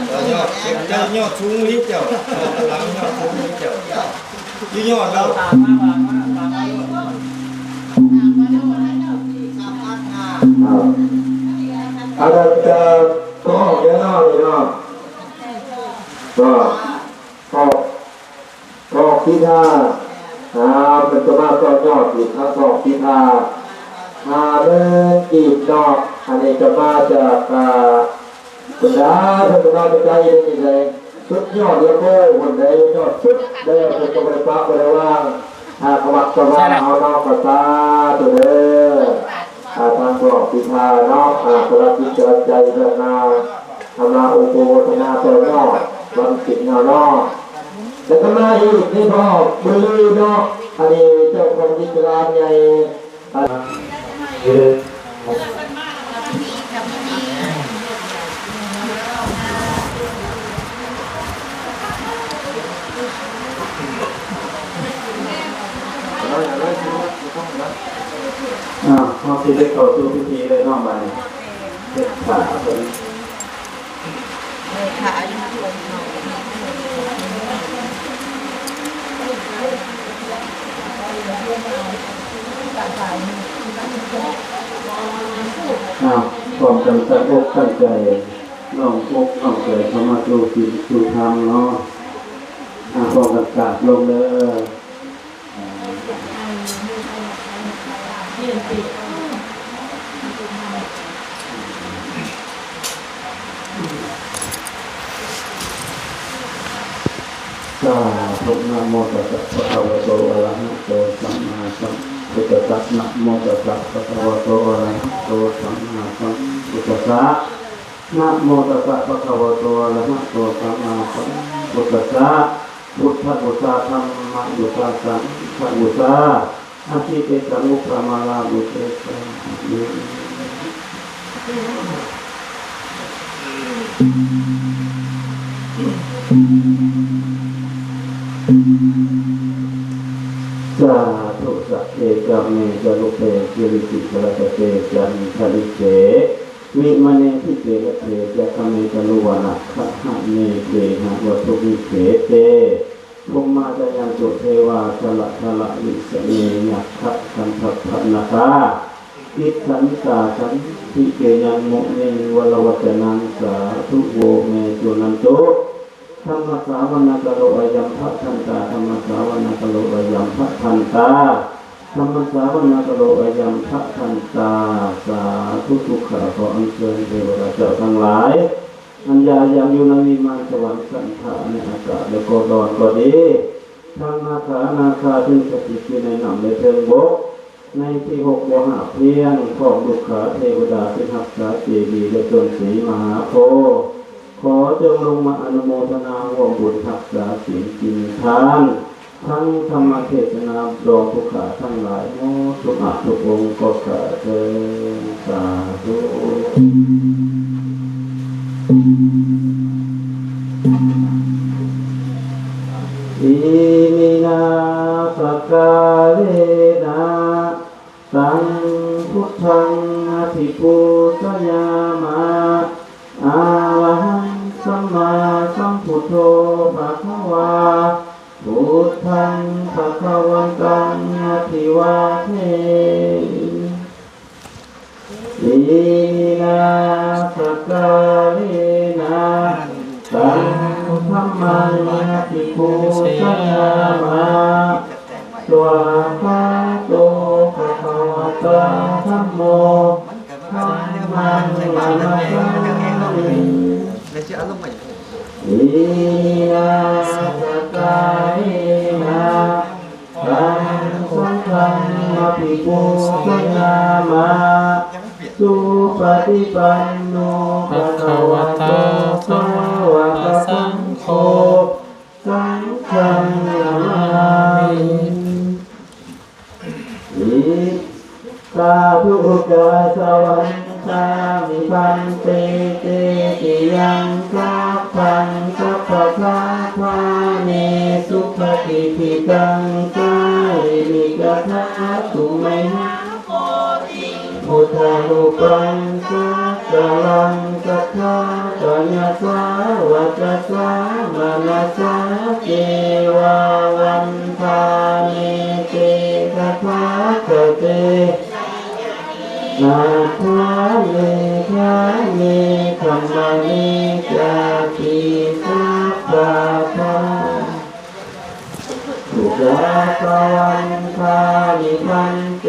ເຈົ້າຍອດ ເຈົ້າຍອດສູງອີ່ເຈົ້າ ເຈົ້າກຳລັງຍອດສູງອີ່ເຈົ້າ ຢູ່ຍອດແລ້ວ. ອັນນັ້ນຈະອອກແນ່ນອນເນາະ ກໍ ກໍ ທອງພິທາ ອ່າ ເພິ່ນຈະມາຕໍ່ຍອດອີກ ທາງທອງພິທາ ຫ້າໝື່ນກີບເນາະ. ອັນນີ້ຈະມາຈາກ ອ່າ ບັນດາເພິ່ນຈະມາແຕ່ໄກເດ້ນີ້ເດ້ ສຸດຍອດລະໂກພຸ້ນເດ້ ຍອດສຸດເດີ ເພິ່ນກໍບໍ່ໄດ້ປະບໍ່ໄດ້ວາງ ອ່າ ຂະຫວັດຂະຫວາເຮົາເນາະ ກໍສາທຸເດີ. ອ່າ ທາງທອງພິທາເນາະ ອ່າ ກະລະຈິດກະລະໃຈເພິ່ນມາ ເອົາມາໂອໂປໂມທະນາຕໍ່ຍອດວັນສິນເຮົາເນາະ. ແລ້ວກໍມາອີກນີ້ພໍ່ບຸນລືເນາະ ອັນນີ້ເຈົ້າຂອງກິດຈະການໃຫຍ່ ອ້າວ ເຮົາຊິໄດ້ເຂົ້າສູ່ພິທີເລີຍເນາະ ບາດນີ້ ເຮັດຜ້າເພິ່ນ ອ້າວ ພ້ອມກັນຕັ້ງອົກຕັ້ງໃຈ ນ້ອມອົກນ້ອມໃຈເຂົ້າມາສູ່ສິນສູ່ທຳເນາະ. ອ້າວ ພ້ອມກັນກາບລົງເດີ. ສາທຸ ນະໂມຕັດສະ ພະຄະວະໂຕ ອະລະຫະໂຕ ສຳມາສຳພຸດທັດສະ ນະໂມຕັດສະ ພະຄະວະໂຕ ອະລະຫະໂຕ ສຳມາສຳພຸດທັດສະ ນະໂມຕັດສະ ພະຄະວະໂຕ ອະລະຫະໂຕ ສຳມາສຳພຸດທັດສະ ພຸດທະບູຊາ ທຳມະບູຊາ ສັງຄະບູຊາ. ອະທິເຕສະ ອຸປະມາລາບຸເຕສະ ສາທຸ ສະເກ ກາເມ ຈາລຸເປ ກິລິຕິ ສະລະຕະເຕ ຈັນທະລິເກ ວິມະເນ ທິເຕ ລັດເຖ ຈັກຂະເມ ຕະລຸ ວະນະຄະຫະເນ ເກຫະວັດຖຸ ວິເສເຕ ພູມມາ ຈາຍັນຕຸ ເທວາ ຈະລະທະລະ ວິສະເນ ຍັກຂະ ຄັນທັບພະນະກາ ຕິດສັນຕາ ສັນຕິເກຍັງ ມຸນີ ວະລະວັດຈະນັງ ສາທຸ ໂວເມ ສຸນັນຕຸ ທຳມະສາວະນະກະໂລ ອາຍັມພະທັນຕາ ທຳມະສາວະນະກະໂລ ອາຍັມພະທັນຕາ ທຳມະສາວະນະກະໂລ ອາຍັມພະທັນຕາ ສາທຸ ທຸກຂ້າຂໍອັນເຊີນເທວະດາເຈົ້າທັງຫຼາຍ ອັນຢາກຢາມຢູ່ໃນວິມານສະຫວັນ ສັນຖານໃນອາກາດ ແລະ ກໍດອນກໍດີ ທັງນາຄາ ນາຄາທີ່ສະຖິດຢູ່ໃນນ້ຳ ແລະ ເທິງບົກ ໃນທີ່ຫົກບໍ່ຫາບພຽງ ພ້ອມລູກຂ້າເທວະດາທີ່ຮັກສາເຈດີ ແລະ ຕົ້ນສີມະຫາໂພ ຂໍຈົ່ງລົງມາອະນຸໂມທະນາຮ່ວມບຸນຮັກສາສິນກິນທານ ທັງທຳມະເທດສະນາດອກຜູ້ຂ້າທັງຫຼາຍໝົດທຸກອາດທຸກອົງກໍຂ້າເທີນ ສາທຸ. ອິມິນາ ສະກາເລນະ ຕັງ ພຸດທັງ ອະພິປູຊະຍາມະ ອະລະຫັງ ສຳມາສຳພຸດໂທ ພະຄະວາ ພຸດທັງ ພະຄະວັນຕັງ ອະພິວາເທ ອິມິນາ ສະກາເລນະ ຕັງ ທຳມັງ ອະພິປູຊະຍາມະ ສວາກຂາໂຕ ພະຄະວະຕາ ທຳໂມ ທຳມັງ ນະມັດສາມິ ອິມິນາ ສະກາເລນະ ຕັງ ສັງຄັງ ອະພິປູຊະຍາມະ ສຸປະຕິປັນໂນ ພະຄະວະໂຕ ສາວະກະສັງໂຄ ສັງຄັງ ນະມາມິ ສາທຸ ອຸຈາສະວັນທາມິ ພັນເຕ ເຕຕິຍັງ ສັບພັງ ສັບພະທາທາເມ ສຸປະຕິທິຕັງ ສາລີລິກະທາຕຸ ໄມຫັງ ໂພທິງ ພຸດທະຮູປັງ ສັກກາລັງ ສັດທາ ກາຍະສາ ວາຈາສາ ມະນະສາ ເຈວາ ວັນທາເມ ເຕ ຕະຖາຄະເຕ ນາທາເມ ທາເມ ທຳມະເນ ຈາຕິ ສັບພະທາ ອຸຈາສະວັນທາມິ ພັນເຕ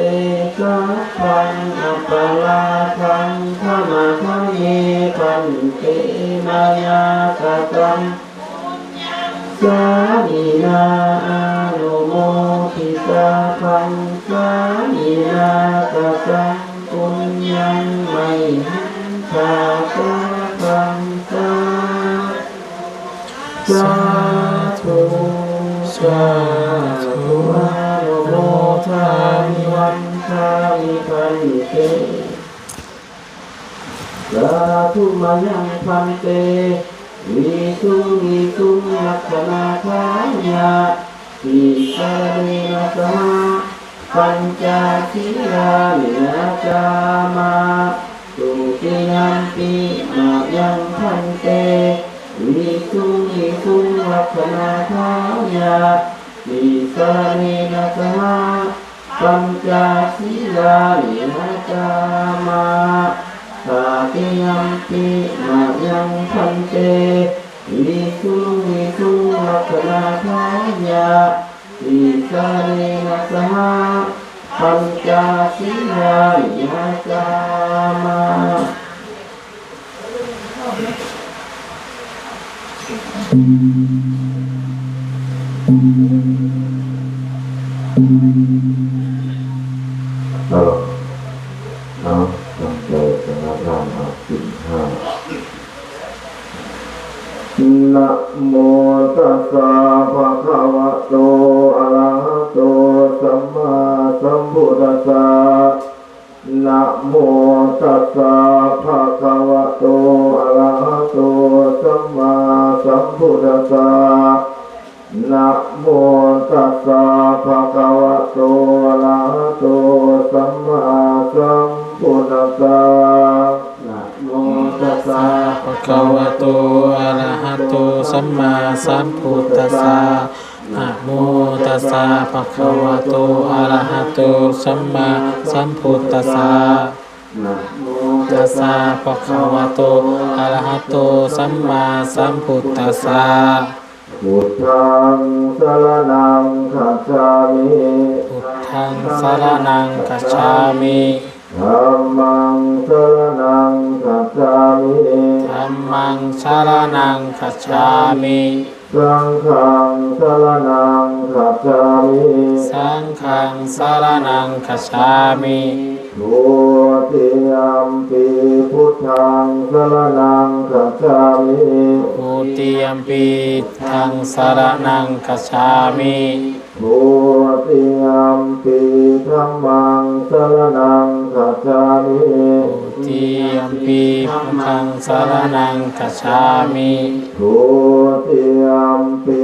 ສັບພັງ ອະປະລາທັງ ຂະມາທະເມ ພັນເຕ ມາຍາກະຕັງ ສາມິນາ ອະນຸໂມທິ ສາພັງ ສາມິນາກະຕັງ ປຸນຍັງ ໄມຫັງສາ ສາພັງ ສາ ສາທຸ ສາທຸ ອະນຸໂມທາມິ ວັນທາມິ ພັນເຕ ສາທຸ ມາຍັງ ພັນເຕ ວິສຸງ ວິສຸງ ລັກຂະນາທາຍະ ຕິສະລະເນນະ ສະຫະ ປັນຈະສີລານິ ຍາຈາມະ ທຸຕິຍຳປິ ມາຍັງ ພັນເຕ ວິສຸງ ວິສຸງ ລັກຂະນາທາຍະ ຕິສະລະເນນະ ສະຫະ ປັນຈະສີລານິ ຍາຈາມະ ຕະຕິຍຳປິ ມາຍັງ ພັນເຕ ວິສຸງ ວິສຸງ ລັກຂະນາທາຍະ ຕິສະລະເນນະ ສະຫະ ປັນຈະສີລານິ ຍາຈາມະ ເອົາ ເອົາ ຕັ້ງໃຈສະມາທານເອົາສິນຫ້າ ນະໂມຕັດສະ ພະຄະວະໂຕ ອະລະຫະໂຕ ສຳມາສ สัมพุทธัสสะ นะโมตัสสะ ภะคะวะโต อะระหะโต สัมมาสัมพุทธัสสะ นะโมตัสสะ ภะคะวะโต อะระหะโต สัมมาสัมพุทธัสสะ นะโมตัสสะ ภะคะวะโต อะระหะโต สัมมาสัมพุทธัสสะ นะโมตัสสะ ภะคะวะโต อะระหะโต สัมมาสัมพุทธัสสะ นะโมตัสสะ ภะคะวะโต อะระหะโต สัมมาสัมพุทธัสสะ พุทธัง สะระณัง คัจฉາມິ พุทธัง สะระณัง คัจฉາມິ ธัมมัง สะระณัง คัจฉາມິ ธัมมัง ສະລະນັງ ຄັດສາມິ ສັງຄັງ ສະລະນັງ ຄັດສາມິ ສັງຄັງ ສະລະນັງ ຄັດສາມິ ທຸຕິຍຳປີ ພຸດທັງ ສະລະນັງ ຄັດສາມິ ທຸຕິຍຳປີ ທັງ ສະລະນັງ ຄັດສາມິ ທຸຕິຍຳປີ ທຳມັງ ສະລະນັງ ຄັດສາມິ ທຸຕິຍຳປີ ທຳມັງ ສະລະນັງ ຄັດສາມິ ທຸຕິຍຳປີ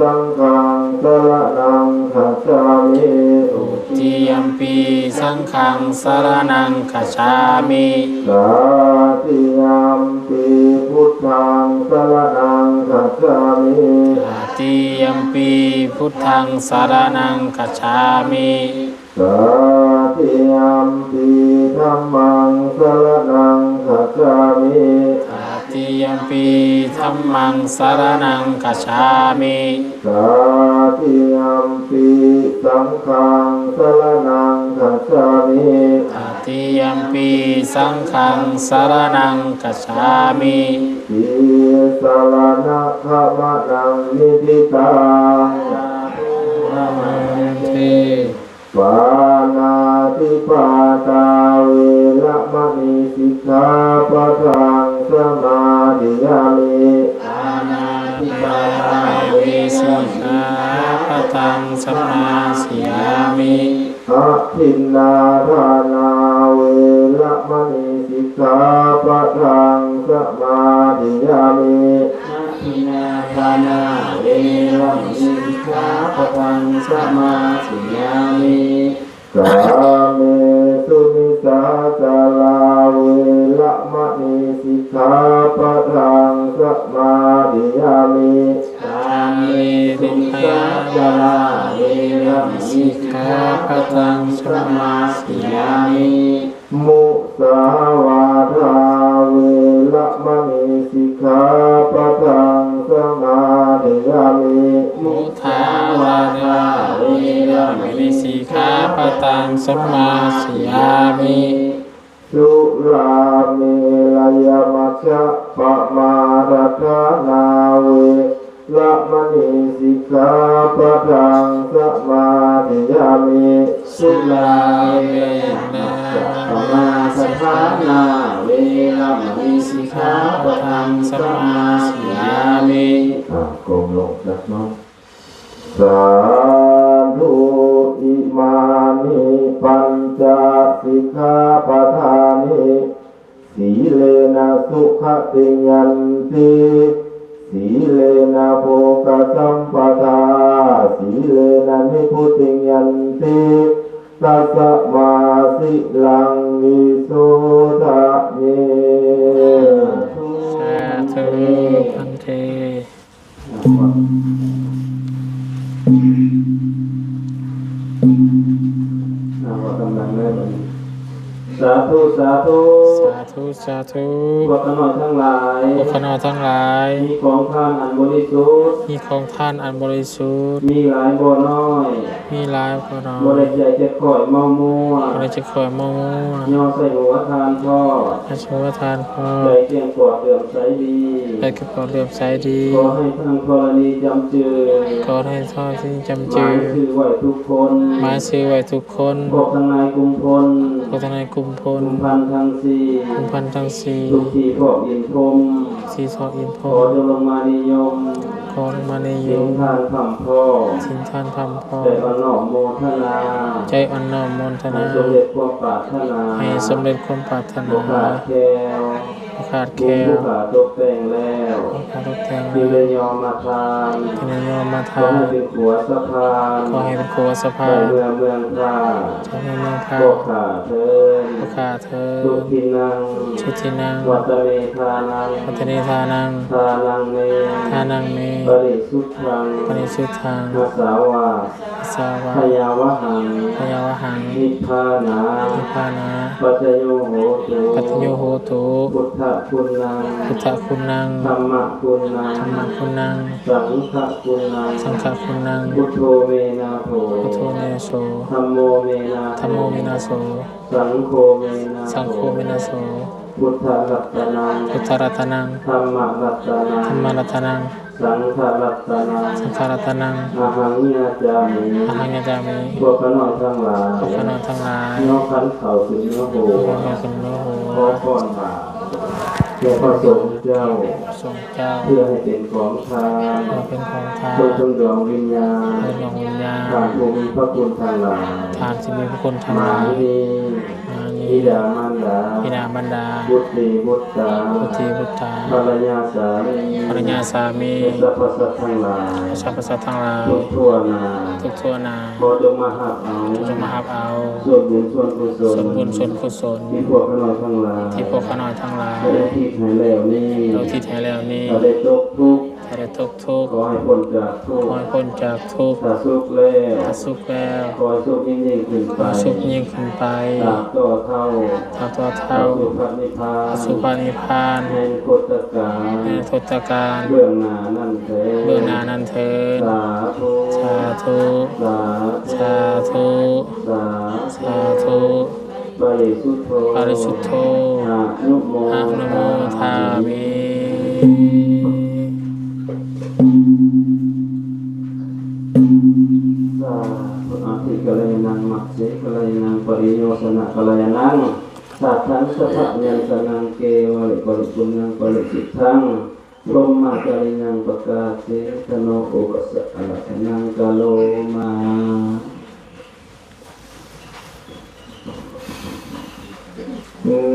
ສັງຄັງ ສະລະນັງ ຄັດສາມິ ທຸຕິຍຳປີ ສັງຄັງ ສະລະນັງ ຄັດສາມິ ຕະຕິຍຳປີ ພຸດທັງ ສະລະນັງ ຄັດສາມິ ຕະຕິຍຳປີ ພຸດທັງ ສະລະນັງ ຄັດສາມິ ຕະຕິຍຳປີ ທຳມັງ ສະລະນັງ ຄັດສາມິ ຕະຕິຍຳປີ ທຳມັງ ສະລະນັງ ຄັດສາມິ ຕະຕິຍຳປີ ສັງຄັງ ສະລະນັງ ຄັດສາມິ ຕະຕິຍຳປີ ສັງຄັງ ສະລະນັງ ຄັດສາມິ ຕິສະລະນະຂະມະນັງ ນິທິຕັງ ສາທຸ ພະວັນເທ ປານາຕິປາຕາ ເວລະມະນີ ສິກຂາປະທັງ ສະມາທິຍາມິ ປານາຕິປາຕາ ເວລະມະນີ ສິກຂາປະທັງ ສະມາທິຍາມິ ອະທິນນາທານາ ເວລະມະນີ ສິກຂາປະທັງ ສະມາທິຍາມິ ອະທິນນາທານາ ເວລະມະນີ ສິກຂາປະທັງ ສະມາທິຍາມິ ກາເມສຸມິດສາຈາລາ ເວລະມະນີ ສິກຂາປະທັງ ສະມາທິຍາມິ ກາເມສຸມິດສາຈາລາ ເວລະມະນີ ສິກຂາປະທັງ ສະມາທິຍາມິ ມຸສາວາທາ ເວລະມະນີ ສິກຂາປະທັງ ສະມາທິຍາມິ ມຸສາວາທາ ເວລະມະນີ ສິກຂາປະທັງ ສະມາທິຍາມິ ສຸລາເມລະຍະມັດຈະປະມາດຖານາ ເວລະມະນີ ສິກຂາປະທັງ ສະມາທິຍາມິ ສຸລາເມລະຍະມັດຈະປະມາດຖານາ ເວລະມະນີ ສິກຂາປະທັງ ສະມາທິຍາມິ ອ່າ ກົ້ມລົງຈັກໜ້ອຍ ສາທຸ ອິມານິ ປັນຈະ ສິກຂາປະທານິ ສີເລນະ ສຸຂະຕິຍັນຕິ ສີເລນະ ໂພກະສຳປະທາ ສີເລນະ ນິບພຸຕິຍັນຕິ ຕັດສະມາ ສີລັງ ວິໂສທະເຍ ສາທຸ ພັນເທ ອ່າ ເວົ້າຕາມຫຼັງເດີບັດນີ້ ສາທຸ ສາທຸ ສາທຸ ສາທຸ ພວກຂ້ານ້ອຍທັງຫຼາຍ ພວກຂ້ານ້ອຍທັງຫຼາຍ ມີກອງທານອັນບໍລິສຸດ ມີກອງທານອັນບໍລິສຸດ ມີຫຼາຍບໍ່ນ້ອຍ ມີຫຼາຍບໍ່ນ້ອຍ ບໍ່ໄດ້ໃຈຈັກຂ້ອຍເມົາມົວ ບໍ່ໄດ້ຈັກຂ້ອຍເມົາມົວ ຍໍໃສ່ຫົວທານທອດ ໃຫ້ຫົວທານທອດ ໃຈກຽມກວາດເຫຼື້ອມໃສດີ ໃຈກຽມກວາດເຫຼື້ອມໃສດີ ຂໍໃຫ້ທັງທໍລະນີຈຳຈື່ ຂໍໃຫ້ທັງທໍລະນີຈຳຈື່ ໝາຍຊື່ໄວ້ທຸກຄົນ ໝາຍຊື່ໄວ້ທຸກຄົນ ພວກທັງຫຼາຍກຸມພົນ ພວກທັງຫຼາຍກຸມພົນ ກຸມພັນທັງສີ່ ກຸມພັນທັງສີ່ ທຸກທີ່ພອກອິນພົມ ທີ່ພອກອິນພົມ ຂໍຈົ່ງລົງມານິຍົມ ພອນມະນີຢູ່ ສິນທານພ່ຳພໍ ສິນທານພ່ຳພໍ ໃຈອ່ອນນ້ອມໂມທະນາ ໃຈອ່ອນນ້ອມໂມທະນາ ໃຫ້ສົມເດັດຄວາມປາດຖະໜາ ໃຫ້ສົມເດັດຄວາມປາດຖະໜາ ບໍ່ຂາດແຄວ ບໍ່ຂາດແຄວ ບຸນຜູ້ຂ້າຕົກແຕ່ງແລ້ວ ບຸນຜູ້ຂ້າຕົກແຕ່ງແລ້ວ ຈຶ່ງໄດ້ຍອມມາທານ ຈຶ່ງໄດ້ຍອມມາທານ ຂໍໃຫ້ເປັນຂົວສະພານ ຂໍໃຫ້ເປັນຂົວສະພານ ໄດ້ເມືອເມືອງທ່າ ໄດ້ເມືອເມືອງທ່າ ບໍ່ຂາດເທີນ ບໍ່ຂາດ ເທີນ ສຸທິນັງ ສຸທິນັງ ວັດຕະເມທານັງ ວັດຕະເມທານັງ ທານັງເມ ທານັງເມ ປະລິສຸດທັງ ປະລິສຸດທັງ ອາສາວາ ອາສາວາ ພະຍາວະຫັງ ພະຍາວະຫັງ ນິບພານາ ນິບພານາ ປັດຈະໂຍໂຫຕຸ ປັດຈະໂຍໂຫຕຸ ພຸດທະຄຸນນັງ ພຸດທະຄຸນນັງ ທຳມະຄຸນນັງ ທຳມະຄຸນນັງ ສັງຄະຄຸນນັງ ສັງຄະຄຸນນັງ ພຸດໂທເມນາໂຖ ພຸດໂທເມນາໂຖ ທຳໂມເມນາ ທຳໂມເມນາໂຖ ສັງໂຄເມນາ ສັງໂຄເມນາໂຖ ພຸດທະລັດຕະນັງ ພຸດທະລັດຕະນັງ ທຳມະລັດຕະນັງ ທຳມະລັດຕະນັງ ສັງຄະລັດຕະນັງ ສັງຄະລັດຕະນັງ ອະຫັງຍາຈາມິ ອະຫັງຍາຈາມິ ພວກຂ້ານ້ອຍທັງຫຼາຍ ພວກຂ້ານ້ອຍທັງຫຼາຍ ຍົກຂັນເຂົ້າຂຶ້ນເໜືອຫົວ ຍົກຂັນເຂົ້າຂຶ້ນເໜືອຫົວ ຂໍປ້ອນບາດແດ່ພະສົງເຈົ້າ ພະສົງເຈົ້າ ເພື່ອໃຫ້ເປັນຂອງທານ ເພື່ອເປັນຂອງທານ ເພື່ອເປັນດວງວິນຍານ ເພື່ອເປັນດວງວິນຍານ ທ່ານຜູ້ມີພະຄຸນທັງຫຼາຍ ທ່ານທີ່ມີພະຄຸນທັງຫຼາຍ ມານີ ມານີ ບິດາມານດາ ບິດາມານດາ ບຸດຕີບຸດຕາ ບຸດຕີບຸດຕາ ພັນລະຍາສາມີ ພັນລະຍາສາມີ ແລະ ສັບພະສັດທັງຫຼາຍ ແລະ ສັບພະສັດທັງຫຼາຍ ທຸກທົ່ວໜ້າ ທຸກທົ່ວໜ້າ ຂໍຈົ່ງມາຮັບເອົາ ຈົ່ງມາຮັບເອົາ ສ່ວນບຸນສ່ວນກຸສົນ ສ່ວນບຸນສ່ວນກຸສົນ ທີ່ພວກຂ້ານ້ອຍທັງຫຼາຍ ທີ່ພວກຂ້ານ້ອຍທັງຫຼາຍ ໄດ້ອຸທິດໃຫ້ແລ້ວນີ້ ໄດ້ອຸທິດໃຫ້ແລ້ວນີ້ ຖ້າໄດ້ຕົກທຸກ ຖ້າໄດ້ຕົກທຸກ ຂໍໃຫ້ພົ້ນຈາກທຸກ ຂໍໃຫ້ພົ້ນຈາກທຸກ ຖ້າສຸກແລ້ວ ຖ້າສຸກແລ້ວ ຂໍໃຫ້ສຸກຍິ່ງໆຂຶ້ນໄປ ຂໍໃຫ້ສຸກຍິ່ງຂຶ້ນໄປ ຕາບຕໍ່ເທົ່າ ຕາບຕໍ່ເທົ່າ ເຂົ້າສູ່ພະນິບພານ ເຂົ້າສູ່ພະນິບພານ ໃນອະນາຄົດຕະການ ໃນອະນາຄົດຕະການ ເບື້ອງໜ້ານັ້ນເທີນ ເບື້ອງໜ້ານັ້ນເທີນ ສາທຸ ສາທຸ ສາທຸ ສາທຸ ສາທຸ ປະລິສຸດໂທ ປະລິສຸດໂທ ອະນຸໂມ ອະນຸໂມທາມິ ສາທຸ ອະທິກະລະຍານັງ ມັດເສກະລະຍານັງ ປະລິໂຍຊະນະກະລະຍານັງ ສາດຖັງ ສັບພະຍັນຕະນັງ ເກວະເລ ປະລິປຸນຍັງ ປະລິສິດຖັງ ພົມມະຈະລິຍັງ ປະກາເສທະໂນ ໂອກະສະອາລາທະນັງ ກະໂລມາ.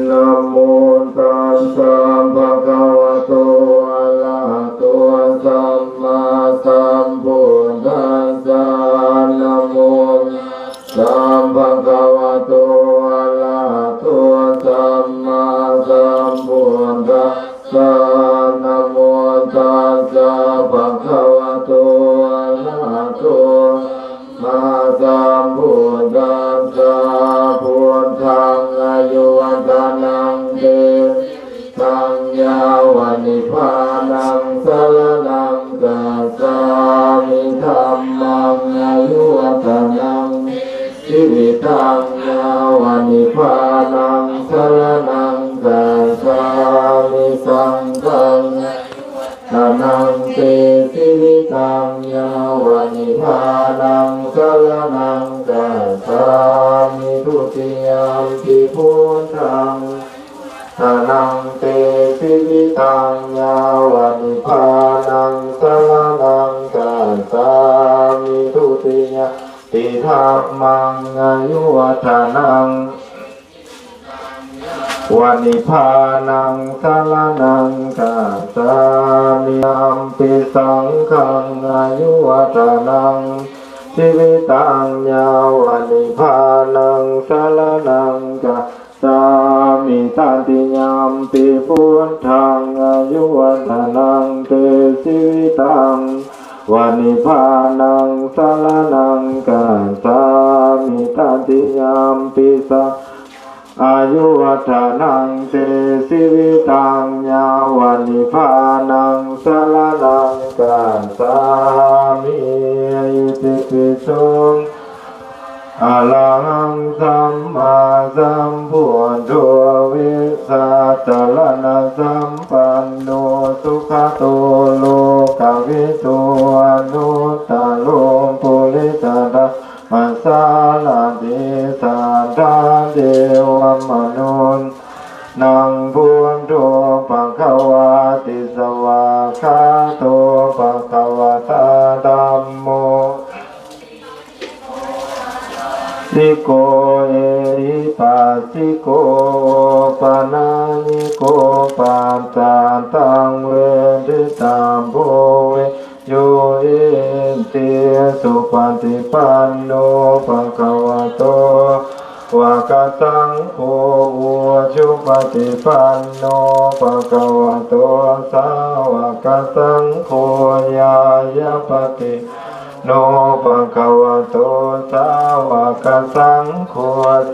ນະໂມຕັດສະ ພະຄະວະໂຕ ອະລະຫະໂຕ ສຳມາສຳພຸດທັດສະ ນະໂມ ສະ ພະຄະວະໂຕ ອະລະຫະໂຕ ສຳມາສຳພຸດທັດສະ ນະໂມຕັດສະ ພະຄະວະໂຕ ອະລະຫະໂຕ ສຳມາສຳພຸດທັດສະ ພຸດທັງ ອາຍຸວັດທະນັງ ເຕ ທາງ ຍາວະນິບພານັງ ສະລະນັງ ກັດສາມິ ທຳມັງ ອາຍຸວັດທະນັງ ຊີວິຕັງ ຍາວະນິບພານັງ ສະລະນັງ ກັດສາມິ ສັງຄັງ ອາຍຸວັດທະນັງ ເຕ ຊີວິຕັງ ຍາວະນິບພານັງ ສະລະນັງ ກັດສາມິ ທຸຕິຍຳປິ ພຸດທັງ ທະນັງ ເຕ ຊີວິຕັງ ຍາວະນິບພານັງ ສະລະນັງ ກັດສາມິ ທຸຕິຍຳປິ ທຳມັງ ອາຍຸວັດທະນັງ ວະນິບພານັງ ສະລະນັງ ກັດສາມິ ຍຳປິ ສັງຄັງ ອາຍຸວັດທະນັງ ຊີວິຕັງ ຍາວະນິບພານັງ ສະລະນັງ ກັດສາມິ ຕະຕິຍຳປິ ພຸດທັງ ອາຍຸວັດທະນັງ ເຕ ຊີວິຕັງ ວະນິບພານັງ ສະລະນັງ ກັດສາມິ ຕະຕິຍຳປິ ສະ ອາຍຸວັດທະນັງ ເຕ ຊີວິຕັງ ຍາວະນິບພານັງ ສະລະນັງ ກັດສາມິ ອິຕິປິໂສ ອະລະຫັງ ສຳມາສຳພຸດໂທ ວິສາຈະລະນະສຳປັນໂນ ສຸຂະໂຕ ໂລກະວິທູ ອະນຸດຕະໂລ ປຸລິສະທຳມະສາລະຖິ ສັດຖາເທວະມະນຸດສານັງ ພຸດໂທ ພະຄະວາຕິ ສະຫວາກຂາໂຕ ພະຄະວ ໂກ ເອຫິປັດສິໂກ ໂອປະນາຍິໂກ ປັດຈາຕັງ ເວທິຕາໂພ ວິຍູຫິຕິ ສຸປະຕິປັນໂນ ພະຄະວະໂຕ ສາວະກະສັງໂຄ ອຸຈຸປະຕິປັນໂນ ພະຄະວະໂຕ ສາວະກະສັງໂຄ ຍາຍະປະຕິ ໂນ ພະຄະວະໂຕ ສາວະກະສັງໂຄ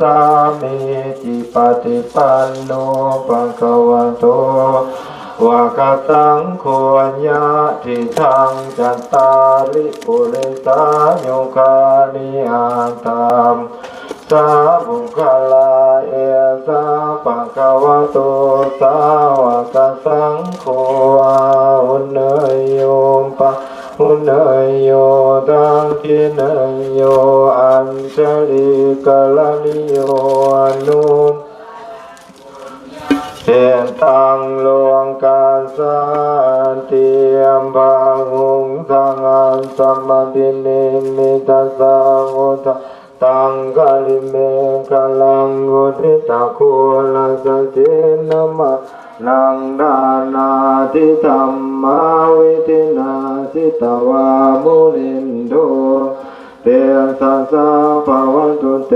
ສາມີຈິປະຕິປັນໂນ ພະຄະວະໂຕ ສາວະກະສັງໂຄ ຍະທິທັງ ຈັດຕາລິ ປຸລິສາຍຸຄານິ ອັດຖະ ສາ ບຸກຄະລາ ເອສະ ພະຄະວະໂຕ ສາວະກະສັງໂຄ ອາຫຸເນຍໂຍ ປາຫຸເນຍໂຍ ທັກຂິເນຍໂຍ ອັນຈະລີກະລະນິໂຍ ອະນຸ ເສຕັງ ໂລກັດສາຕິ ພະຮຸງ ສະຫັດສະມະພິນິມມິຕະສາວຸດທະ ຕັງຄະລິເມຂະລັງ ອຸທິຕະໂຄລະສະເສນະມະ ນັງ ດານາທິທຳມາ ວິທິນາ ສິຕະວາ ມຸນິນໂດ ເຕຊະສາ ພະວະຕຸເຕ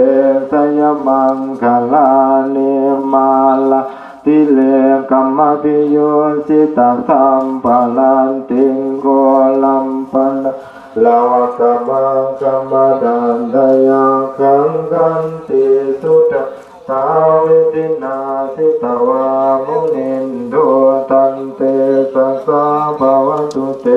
ຊະຍະມັງຄະລານິ ມາລາ ທິເລກະມະພິໂຍຊິຕະ ສັບພະລັດຕິງ ໂຄລັມປະນາ ລະວະກະມັງຄະມະດັນຕະຍັກຂັງ ຂັນຕິສຸດທາ ສາ ວິທິນາ ສິຕະວາ ມຸນິນໂດ ຕັນເຕຊະສາ ພະວະຕຸເຕ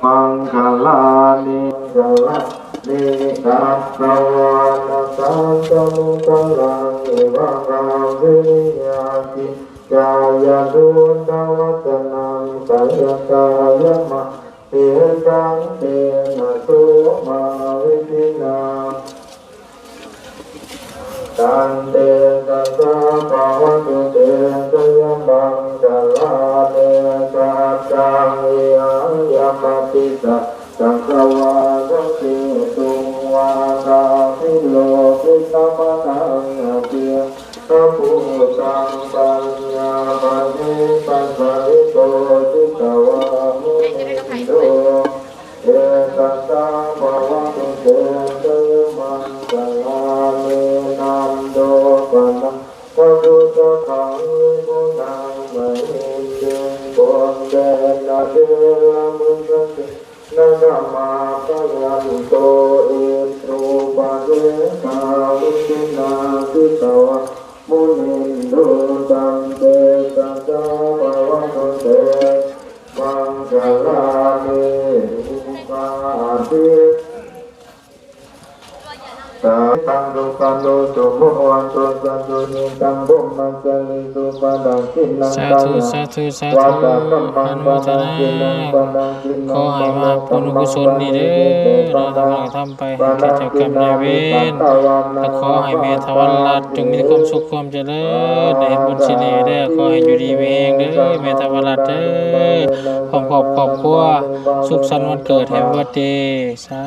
ມັງຄະລານິ ມັງຄະລານິ ກັກກະວານະສັງຄະມຸກຄະລັງ ເອວະກາເສນະ ຍາກິນຈາຍະດູດຕະວັດຕະນັງ ໄສຍະຕາຍະມະ ເອຕັງເຕນະໂສມາ ວິທິນາ ຕັນເຕຊະສາ ພະວະຕຸເຕ ຊະຍະມັງຄະລານິ ສັດທັງ ວິຫາຍະ ປະຕິສັດ ສັງຄະວາ ສະເກຕຸງ ວາທາພິໂລພິຕະມະທັງ ອະເພຍ ພະພູຕັງ ປັນຍາປະເທປັດສະລິໂຕ ສິຕະວາ ມຸນິນໂດ ເອຕະສາ ພະວະຕຸເຕ ຊະຍະມັງຄະລານິ ນັນໂດປະນາ ທະພຸດທະຄັງ ວິປຸນະ ມະຫິນຕິງ ປຸນເຕນະ ເທລະມຸດສະເກ ນະ ທຳມາພະຍັນໂຕ ອິດຖູປະເສກາ ວິທິນາ ສິຕະວາ ມຸນິນໂດ ຕັນເຕຊະສາ ພະວະຕຸເຕ ມັງຄະລານິ ອຸປາທິ ສາ ຕັງ ສຸຂະໂນ ສຸໂມ ໂຫນຕຸ ສັນຕຸ ນິຕັງ ພົມມະຈາຣິສຸ ປະດັກຂິນະ ສາທຸ ສາທຸ ສາທຸ ອະນຸໂມທະນາ ຂໍໃຫ້ວ່າບຸນກຸສົນນີ້ເດີເນາະ ທຳໄປໃຫ້ເຈົ້າກຳນາຍເວນ ແລະ ຂໍໃຫ້ແມ່ຖາວະລະລັດ ຈົ່ງມີຄວາມສຸກຄວາມຈະເລີນ ໄດ້ເຮັດບຸນສິ່ງໃດເດີ ຂໍໃຫ້ຢູ່ດີມີແຮງເດີ ແມ່ຖາວະລະລັດເດີ ພ້ອມຄອບຄອບຄົວ ສຸກສັນວັນເກີດ Happy Birthday ສາ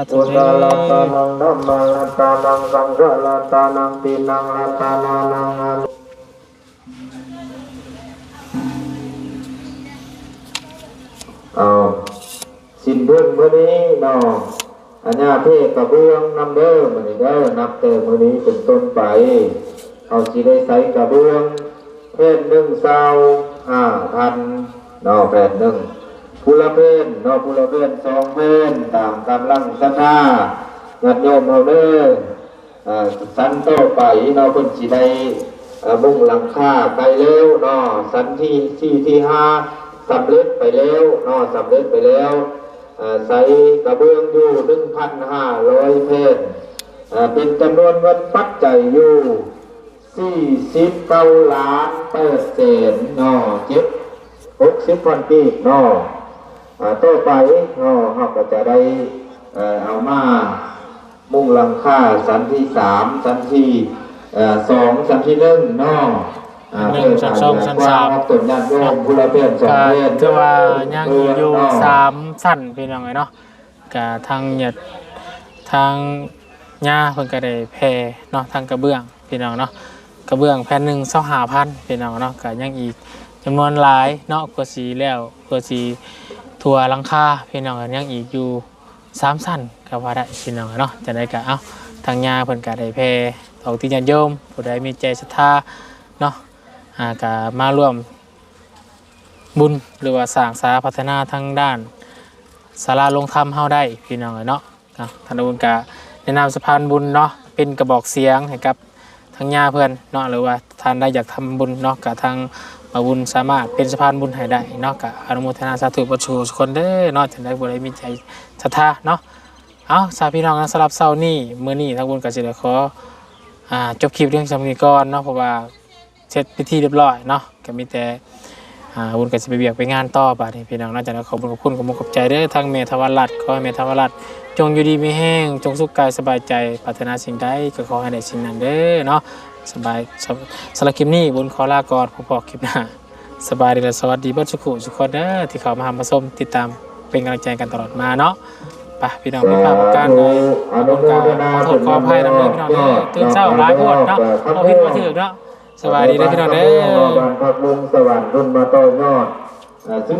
ທຸເດີ ພຸດທະລັດຕານັງ ທຳມະລັດຕານັງ ສັງຄະລັດຕານັງ ຕິນາງລັດຕານານັງ ອາ ເອົາ ສິ້ນເພິ່ງມື້ນີ້ເນາະ ອາຍາເພກະເບື້ອງນຳເດີ ມື້ນີ້ເດີ ນັບແຕ່ມື້ນີ້ເປັນຕົ້ນໄປ ເຮົາຊິໄດ້ໃຊ້ກະເບື້ອງ ແຜ່ນໜຶ່ງ ຊາວຫ້າພັນເນາະ ແຜ່ນໜຶ່ງ ຜູ້ລະແຜ່ນເນາະ ຜູ້ລະແຜ່ນສອງແຜ່ນ ຕາມກຳລັງສັດທາຍາດໂຍມເຮົາເດີ. ເອີ ຊັ້ນຕໍ່ໄປເນາະ ເພິ່ນຊິໄດ້ ເອີ ມຸງຫຼັງຄາໃກ້ແລ້ວເນາະ ຊັ້ນທີສີ່ ທີຫ້າ ສຳເລັດໄປແລ້ວເນາະ ສຳເລັດໄປແລ້ວ ເອີ ໃສ່ກະເບື້ອງຢູ່ໜຶ່ງພັນຫ້າຮ້ອຍແຜ່ນ ເອີ ເປັນຈຳນວນເງິນປັດໄຈຢູ່ ສີ່ສິບເກົ້າລ້ານແປດແສນເນາະ ເຈັດ ຫົກສິບພັນກີບເນາະ ອາ ຕໍ່ໄປເນາະ ເຮົາກໍຈະໄດ້ ເອີ ເອົາມາມຸງຫຼັງຄາຊັ້ນທີສາມ ຊັ້ນທີ ເອີ ສອງ ຊັ້ນທີໜຶ່ງເນາະ ອາ ໜຶ່ງ ຊັ້ນສອງ ຊັ້ນສາມ ເພື່ອການອອກຕົນຍາດໂຍມ ເນາະ ຜູ້ລະແຜ່ນສອງແຜ່ນ ກໍຖືວ່າຍັງຢູ່ ເນາະ ສາມຊັ້ນ ພີ່ນ້ອງເອີຍເນາະ ກະທາງຍາດ ທາງ ຍາເພິ່ນກໍໄດ້ແຜ່ເນາະ ທັງກະເບື້ອງພີ່ນ້ອງເນາະ ກະເບື້ອງແຜ່ນໜຶ່ງ ຊາວຫ້າພັນ ພີ່ນ້ອງເນາະ ກໍຍັງອີກຈຳນວນຫຼາຍເນາະ ກວ່າຊິແລ້ວ ກວ່າຊິທົ່ວຫຼັງຄາ ພີ່ນ້ອງ ຍັງອີກຢູ່ສາມຊັ້ນກໍວ່າໄດ້ ພີ່ນ້ອງເນາະ. ຈັ່ງໃດກໍເອົາ ທາງຍາເພິ່ນກໍໄດ້ແຜ່ອອກຕິຍາດໂຍມ ຜູ້ໃດມີໃຈສັດທາເນາະ ອ່າ ກໍມາຮ່ວມ ບຸນ ຫຼືວ່າສ້າງສາພັດທະນາທາງດ້ານສາລາລົງທຳເຮົາໄດ້ ພີ່ນ້ອງເອີຍເນາະ. ເນາະ ທາງບຸນກະແນະນຳສະພານບຸນເນາະ ເປັນກະບອກສຽງໃຫ້ກັບທາງຍາເພິ່ນເນາະ ຫຼືວ່າທ່ານໃດຢາກທຳບຸນເນາະ ກະທາງບ່າວບຸນສາມາດເປັນສະພານບຸນໃຫ້ໄດ້ເນາະ. ກະອະນຸໂມທະນາສາທຸເບິດສູ່ຜູ້ທຸກຄົນເດີເນາະ ຈັ່ງໃດຜູ້ໃດມີໃຈສັດທາເນາະ. ເອົາ ສາພີ່ນ້ອງເນາະ ສຳລັບເຊົ້ານີ້ ມື້ນີ້ທາງບຸນກະຊິໄດ້ຂໍ ອ່າ ຈົບຄລິບພຽງສ່ຳນີ້ກ່ອນເນາະ ເພາະວ່າ ເສັດພິທີຮຽບຮ້ອຍເນາະ ກໍມີແຕ່ ອ່າ ບຸນກໍຊິໄປວຽກໄປງານຕໍ່ບາດນີ້ພີ່ນ້ອງເນາະ. ຈັ່ງໃດຂອບຄຸນ ຂອບຄຸນ ຂອບມຸກຂອບໃຈເດີທາງແມ່ທະວາລັດ ຂໍໃຫ້ແມ່ທະວາລັດຈົ່ງຢູ່ດີມີແຮງ ຈົ່ງສຸກກາຍສະບາຍໃຈ ປາດຖະໜາສິ່ງໃດກໍຂໍໃຫ້ໄດ້ສິ່ງນັ້ນເດີເນາະ. ສະບາຍ ສຳ ສຳລັບຄລິບນີ້ບຸນຂໍລາກ່ອນ ພົບພໍ້ຄລິບໜ້າ. ສະບາຍດີ ແລະ ສະຫວັດດີເບິດສຸຂູສຸຄົນເດີ ທີ່ເຂົ້າມາຮັບມາຊົມຕິດຕາມເປັນກຳລັງໃຈກັນຕະຫຼອດມາເນາະ. ໄປພີ່ນ້ອງ ຜິດພາດປະການໃດ ບຸນກໍຂໍໂທດຂໍອະໄພນຳເດີພີ່ນ້ອງເດີ. ຕື່ນເຊົ້າຫຼາຍໂພດເນາະ ເວົ້າຜິດເວົ້າຖືກເນາະ. ສະບາຍດີເດີພີ່ນ້ອງເດີ. ບ້ານພັກວົງສະຫວັນເພິ່ນມາຕໍ່ຍອດ ເອີ ຊຶ່ງ